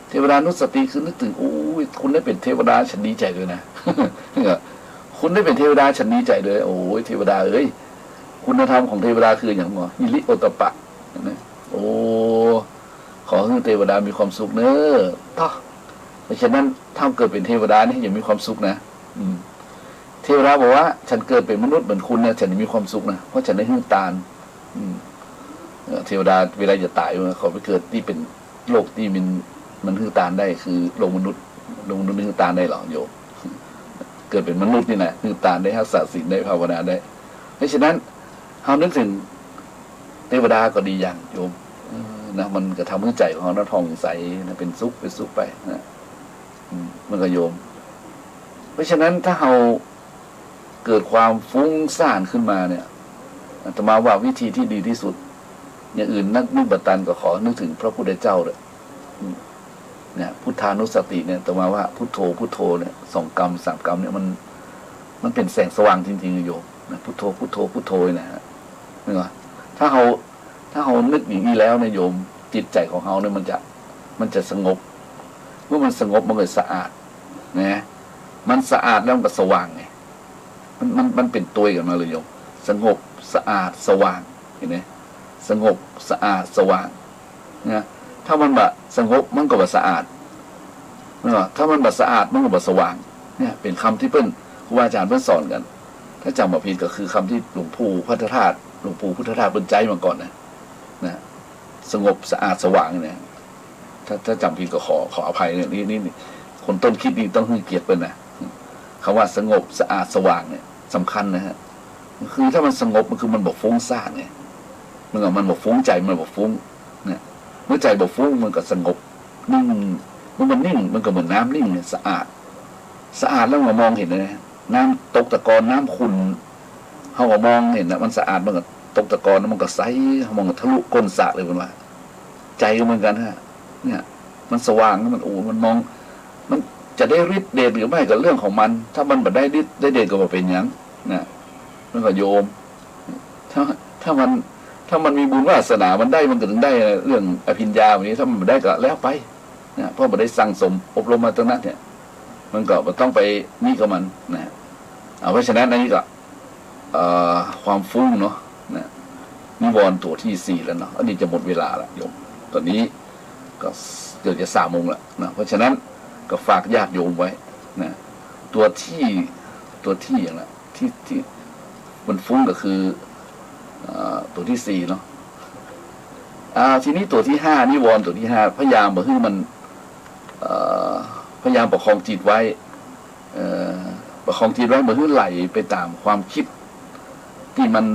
เทวดานุสติคือนึกถึง โอ้ย คุณได้เป๋นเทวดา ฉันดีใจ๋เลยนะ คุณได้เป๋นเทวดา ฉันดีใจ๋เลย โอ้ย เทวดาเอ้ย คุณธรรมของเทวดาคืออย่างหนอ ฮิริโอตตัปปะ เห็นไหม โอ้ ขอหื้อเทวดามีความสุขเน้อ เต้อ เพราะฉะนั้น ถ้าเกิดเป๋นเทวดานี่อย่ามีความสุขนะ อืม เทวดาบอกว่า ฉันเกิดเป๋นมนุษย์เหมือนคุณเนี่ย ฉันจะมีความสุขนะ เพราะฉันได้หื้อตาน อืม เอ่อ เทวดาเวลาจะต๋าย เขาไปเกิดตี้เป๋นโลกตี้มัน มันหื้อตานได้ คือโลกมนุษย์ โลกมนุษย์หื้อตานได้เหรอโยม เกิดเป๋นมนุษย์นี่นะ หื้อตานได้ ฮักษาศีลได้ ภาวนาได้ เพราะฉะนั้น เฮานึกถึงเทวดาก็ดีอย่างโยม เออ นะ มันก็ทำให้ใจ๋ของเฮานั้นผ่องใสนะ เป๋นสุข เป๋นสุขไปนะ อืม มันก็โยม เพราะฉะนั้นถ้าเฮาเกิดความฟุ้งซ่านขึ้นมาเนี่ย อาตมาว่าวิธีที่ดีที่สุด อย่างอื่นนึก นึกบ่ตันก็ขอนึกถึงพระพุทธเจ้าเลย อืม เนี่ย พุทธานุสติเนี่ย อาตมาว่าพุทโธ พุทโธเนี่ย สองกำ สามกำเนี่ย มัน มันเป๋นแสงสว่างจริงๆ โยม นะ พุทโธ พุทโธ พุทโธนะฮะ นึกว่า ถ้าเฮา ถ้าเฮานึกอย่างนี้แล้วเนี่ยโยม จิตใจ๋ของเฮาเนี่ยมันจะ มันจะสงบ เมื่อมันสงบมันก็สะอาด นะ มันสะอาดแล้วมันก็สว่างไง มัน มัน มันเป๋นตวยกั๋นมาเลยโยม สงบ สะอาด สว่าง เห็นไหม สงบ สะอาด สว่าง นะ ถ้ามันบ่สงบมันก็บ่สะอาด นะ ถ้ามันบ่สะอาดมันก็บ่สว่าง เนี่ย เป๋นกำตี้เปิ้น ครูบาอาจ๋ารย์เปิ้นสอนกั๋น ถ้าจ๋ำบ่ผิดก็คือกำตี้หลวงปู่พุทธทาส หลวงปู่พุทธทาสเปิ้นใจ๊มาก่อนนะ นะ สงบ สะอาด สว่างเนี่ย ถ้า ถ้าจ๋ำผิดก็ขอ ขออภัยเนี่ย นี่ นี่ นี่ คนต้นคิดนี่ต้องหื้อเกียรติเปิ้นนะ กำว่าสงบ สะอาด สว่างเนี่ย สำคัญนะฮะ คือถ้ามันสงบมันคือมันบ่ฟุ้งซ่านไง มันก็ มันบ่ฟุ้ง ใจ๋มันบ่ฟุ้ง นะ เมื่อใจ๋บ่ฟุ้งมันก็สงบ นิ่ง เมื่อมันนิ่งมันก็เหมือนน้ำนิ่งเนี่ย สะอาด สะอาดแล้วมันก็มองเห็นเลย น้ำตกตะกอน น้ำขุ่น เฮาก็มองเห็นนะ มันสะอาด มันก็ตกตะกอน มันก็ใส มองทะลุก้นสระเลย เปิ้นว่า ใจ๋ก็เหมือนกั๋นฮะ เนี่ย มันสว่าง มัน โอ้ มันมอง มันจะได้ฤทธิ์เดชหรือไม่ก็เรื่องของมัน ถ้ามันบ่ได้ฤทธิ์ได้เดชก็บ่เป๋นหยัง นะ มันก็โยม ถ้า ถ้ามัน ถ้ามันมีบุญวาสนามันได้ มันก็ถึงได้เรื่องอภิญญาแบบนี้ ถ้ามันบ่ได้ก็แล้วไป นะ เพราะบ่ได้สั่งสมอบรมมาตรงนั้นเนี่ย มันก็บ่ต้องไปนี่กับมัน นะ เอา เพราะฉะนั้นอันนี้ก็ เอ่อ ความฟุ้งเนาะ นะ นิวรณ์ตั๋วตี้สี่แล้วเนาะ อันนี้จะหมดเวลาละโยม ต๋อนนี้ก็เกือบจะสามโมงละนะ เพราะฉะนั้นก็ฝากญาติโยมไว้ นะ ตั๋วตี้ ตั๋วตี้อย่างละ ตี้ ตี้มันฟุ้งก็คือ เอ่อ ตั๋วตี้สี่เนาะ อ่า ทีนี้ตั๋วตี้ห้า นิวรณ์ตั๋วตี้ห้า พยายามบ่หื้อมัน เอ่อ พยายามประคองจิตไว้ เอ่อ ประคองจิตไว้บ่หื้อไหลไปต๋ามความกึ๊ดตี้มัน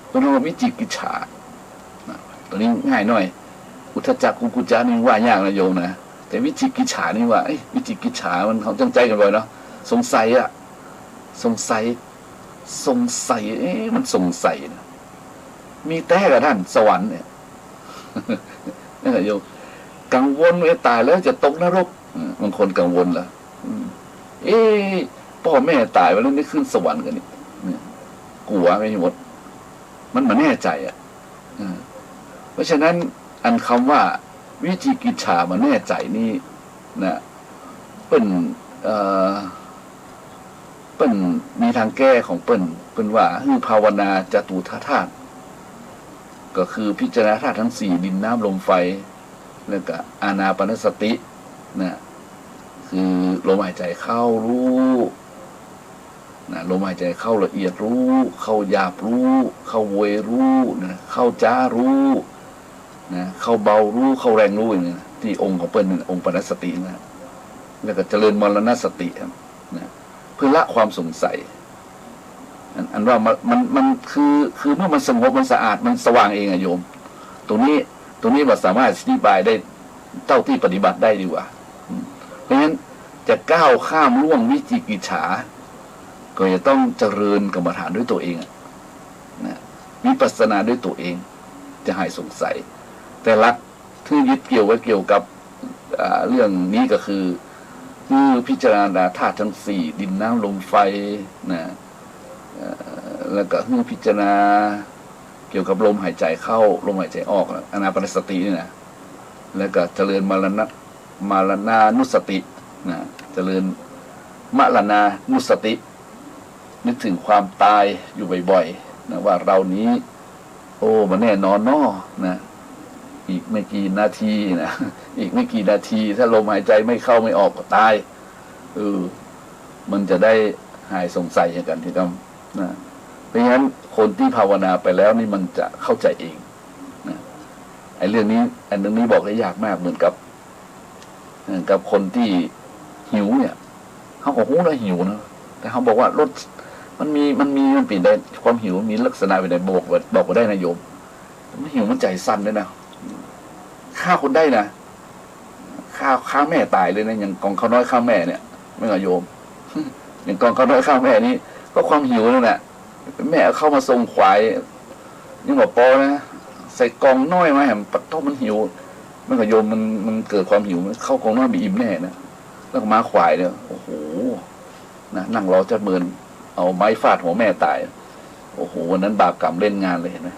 เปิ้นเรียกว่าวิจิกิจฉา นะ ตั๋วนี้ง่ายหน้อย อุทธัจจะ กุกกุจจะนี่ว่ายากนะโยมนะ แต่วิจิกิจฉานี่ว่า เอ๊ะ วิจิกิจฉามัน เฮาจั้งใจ๊กั๋นบ่อยเนาะ สงสัยอะ สงสัย สงสัย เอ๊ะ มันสงสัยนะ มีแต๊ก่อต้านสวรรค์เนี่ย นั่นแหละโยม กังวลว่าต๋ายแล้วจะตกนรก อืม บางคนกังวลละ อืม เอ๊ะ ป้อแม่ต๋ายไปแล้วได้ขึ้นสวรรค์กั๋นนี่ เนี่ย กั๋วไปหมด มันบ่แน่ใจ๋อะ เออ เพราะฉะนั้นอันกำว่าวิจิกิจฉาบ่แน่ใจ๋นี่นะ เปิ้น เอ่อ เปิ้นมีตางแก้ของเปิ้น เปิ้นว่าหื้อภาวนาจตุตถธาตุ ก็คือพิจารณาธาตุตังสี่ ดิน น้ำ ลม ไฟ แล้วก็อานาปานสติ นะ คือลมหายใจ๋เข้าฮู้ นะ ลมหายใจ๋เข้าละเอียดฮู้ เข้าหยาบฮู้ เข้าโวยฮู้ นะ เข้าจ๊าฮู้ นะ เข้าเบาฮู้ เข้าแรงฮู้ อย่างนี้นะ ตี้องค์ของเปิ้นนี่นะ องค์ปานสตินะ แล้วก็เจริญมรณสตินะ เพื่อละความสงสัย อัน อันว่ามัน มัน มันคือ คือเมื่อมันสงบ มันสะอาด มันสว่างเองอะโยม ตรงนี้ ตรงนี้บ่สามารถอธิบายได้เต้าตี้ปฏิบัติได้ดีกว่า อืม เพราะฉะนั้นจะก้าวข้ามล่วงวิจิกิจฉา ก็จะต้องเจริญกรรมฐานด้วยตั๋วเองอะ นะ วิปัสสนาด้วยตั๋วเอง จะหายสงสัย แต่หลัก ตี้ยึดเกี่ยวไว้เกี่ยวกับ อ่า เรื่องนี้ก็คือ หื้อพิจารณาธาตุตังสี่ ดิน น้ำ ลม ไฟ นะ เอ่อ แล้วก็หื้อพิจารณาเกี่ยวกับลมหายใจ๋เข้า ลมหายใจ๋ออก อานาปานสตินี่นะ แล้วก็เจริญมรณะ มรณานุสติ นะ เจริญมรณานุสติ นึกถึงความต๋ายอยู่บ่อยๆ นะ ว่าเรานี้ โอ้ บ่แน่นอนเนาะ นะ อีกไม่กี่นาทีนะ อีกไม่กี่นาที ถ้าลมหายใจ๋ไม่เข้าไม่ออกก็ต๋าย เออ มันจะได้หายสงสัยกั๋นทีกำ นะ เพราะฉะนั้นคนตี้ภาวนาไปแล้วนี่มันจะเข้าใจ๋เอง นะ ไอ้เรื่องนี้ อันเรื่องนี้บอกได้ยากมาก เหมือนกับ เอ่อ กับคนตี้หิวเนี่ย เฮาก็ฮู้แล้วหิวนะ แต่เฮาบอกว่ารส มันมี มันมี มันเป๋นใด ความหิวมันมีลักษณะเป๋นใด บอก บอกบ่ได้นะโยม มันหิวมันใจ๋สั่นเลยนะ ฆ่าคนได้นะ ฆ่า ฆ่าแม่ต๋ายเลยนะ อย่างกองข้าวน้อยฆ่าแม่เนี่ย แม่นก่อโยม อย่างกองข้าวน้อยฆ่าแม่นี่ ก็ความหิวนั่นแหละ แม่เอาข้าวมาส่งขวาย ยังบ่ปอนะ ใส่กล่องน้อยมาแหม ปะโท้ มันหิว แม่นก่อโยม มัน มันเกิดความหิว ข้าวกล่องน้อยบ่อิ่มแน่นะ แล้วก็มาขวายเนี่ย โอ้โห นะ นั่งรอจัดเมิน เอาไม้ฟาดหัวแม่ต๋าย โอ้โห วันนั้นบาปกรรมเล่นงานเลย เห็นไหม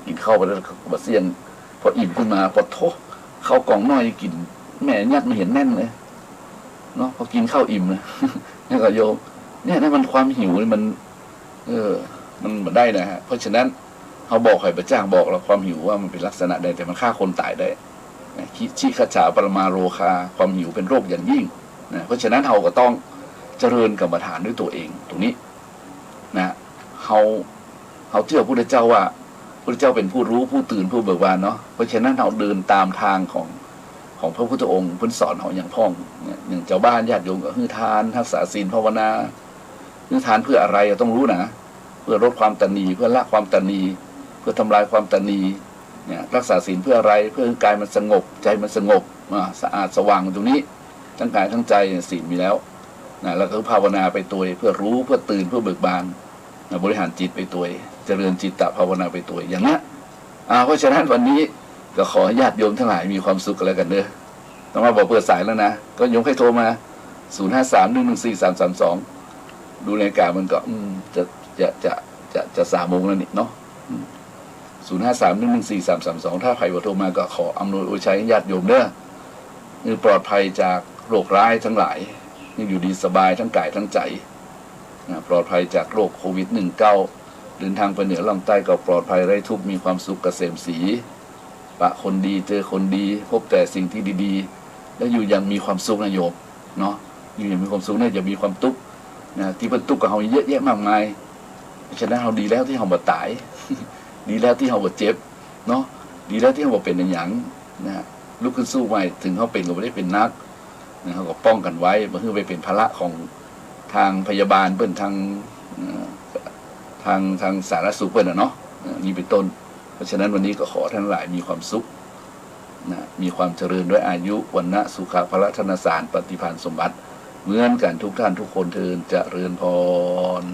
กิ๋นข้าวไปแล้วบ่เสี้ยง พออิ่มขึ้นมา ปะโท้ ข้าวกล่องน้อยกิ๋น แม่ยัดมาเห็นแน่นเลย เนาะ พอกิ๋นข้าวอิ่มนะ แม่นก่อโยม เนี่ยนะ มันความหิวนี่มัน เออ มันบ่ได้นะฮะ เพราะฉะนั้น เฮาบอกให้บ่จ้างบอกแล้ว ความหิวว่ามันเป๋นลักษณะใด แต่มันฆ่าคนต๋ายได้นะ คิ ชิฆัจฉา ปรมาโรคา ความหิวเป๋นโรคอย่างยิ่งนะ เพราะฉะนั้นเฮาก็ต้องเจริญกรรมฐานด้วยตั๋วเอง ตรงนี้นะ เฮา เฮาเจื้อพระพุทธเจ้าว่า พระพุทธเจ้าเป๋นผู้ฮู้ ผู้ตื่น ผู้เบิกบานเนาะ เพราะฉะนั้นเฮาเดินต๋ามตางของ ของพระพุทธองค์ เปิ้นสอนเฮาอย่างพ่องเนี่ย อย่างจาวบ้านญาติโยมก็หื้อทาน ฮักษาศีล ภาวนา หื้อทานเพื่ออะไร ก็ต้องฮู้นะ เพื่อลดความตณี เพื่อละความตณี พื่อทำลายความตระหนี่ เนี่ย รักษาศีลเพื่ออะไร เพื่อให้กายมันสงบ ใจมันสงบ อ่า สะอาดสว่างตรงนี้ ทั้งกายทั้งใจเนี่ยศีลมีแล้ว นะ แล้วก็ภาวนาไปตวย เพื่อรู้ เพื่อตื่น เพื่อเบิกบาน นะ บริหารจิตไปตวย เจริญจิตตภาวนาไปตวย อย่างเนี้ย อ่า เพราะฉะนั้นวันนี้ก็ขอญาติโยมทั้งหลายมีความสุขกันแล้วกันเด้อ อาตมาบอกเปิดสายแล้วนะ ก็โยมใค่โทรมา ศูนย์ห้าสาม หนึ่งหนึ่งสี่ สามสามสอง ดูนาฬิกามันก็ อืม จะ จะ จะ จะ จะสามโมงแล้วนี่เนาะ อืม ศูนย์ห้าสาม หนึ่งหนึ่งสี่ สามสามสอง ถ้าใผบ่โทรมาก็ขออำนวยอวยชัยให้ญาติโยมเด้อ ให้ปลอดภัยจากโรคร้ายทั้งหลาย ให้อยู่ดีสบายทั้งกายทั้งใจ นะ ปลอดภัยจากโรคโควิด สิบเก้า เดินทางไปเหนือล่องใต้ก็ปลอดภัยไร้ทุกข์ มีความสุขเกษมศรี ปะคนดีเจอคนดี พบแต่สิ่งที่ดีๆ แล้วอยู่อย่างมีความสุขนะโยม เนาะ อยู่อย่างมีความสุขเนี่ย อย่ามีความตุ๊กข์ นะ ตี้เปิ้นตุ๊กข์กับเฮาเยอะแยะมากมาย เพราะฉะนั้นเฮาดีแล้วตี้เฮาบ่ต๋าย ดีแล้วตี้เฮาบ่เจ็บ เนาะ ดีแล้วตี้เฮาบ่เป๋นอะหยัง นะ ลุกขึ้นสู้ใหม่ เถิงเฮาเป๋นก็บ่ได้เป๋นหนัก นะ เฮาก็ป้องกั๋นไว้ บ่หื้อไปเป๋นภาระของตางพยาบาลเปิ้น ตาง เอ่อ ตาง ตางสาธารณสุขเปิ้นน่ะเนาะ เอ่อ นี่เป๋นต้น เพราะฉะนั้นวันนี้ก็ขอท่านหลายมีความสุข นะ มีความเจริญด้วยอายุ วรรณะ สุขะ พละ ธนสาร ปฏิภาณสมบัติ เหมือนกั๋นทุกท่านทุกคนเทอญ เจริญพร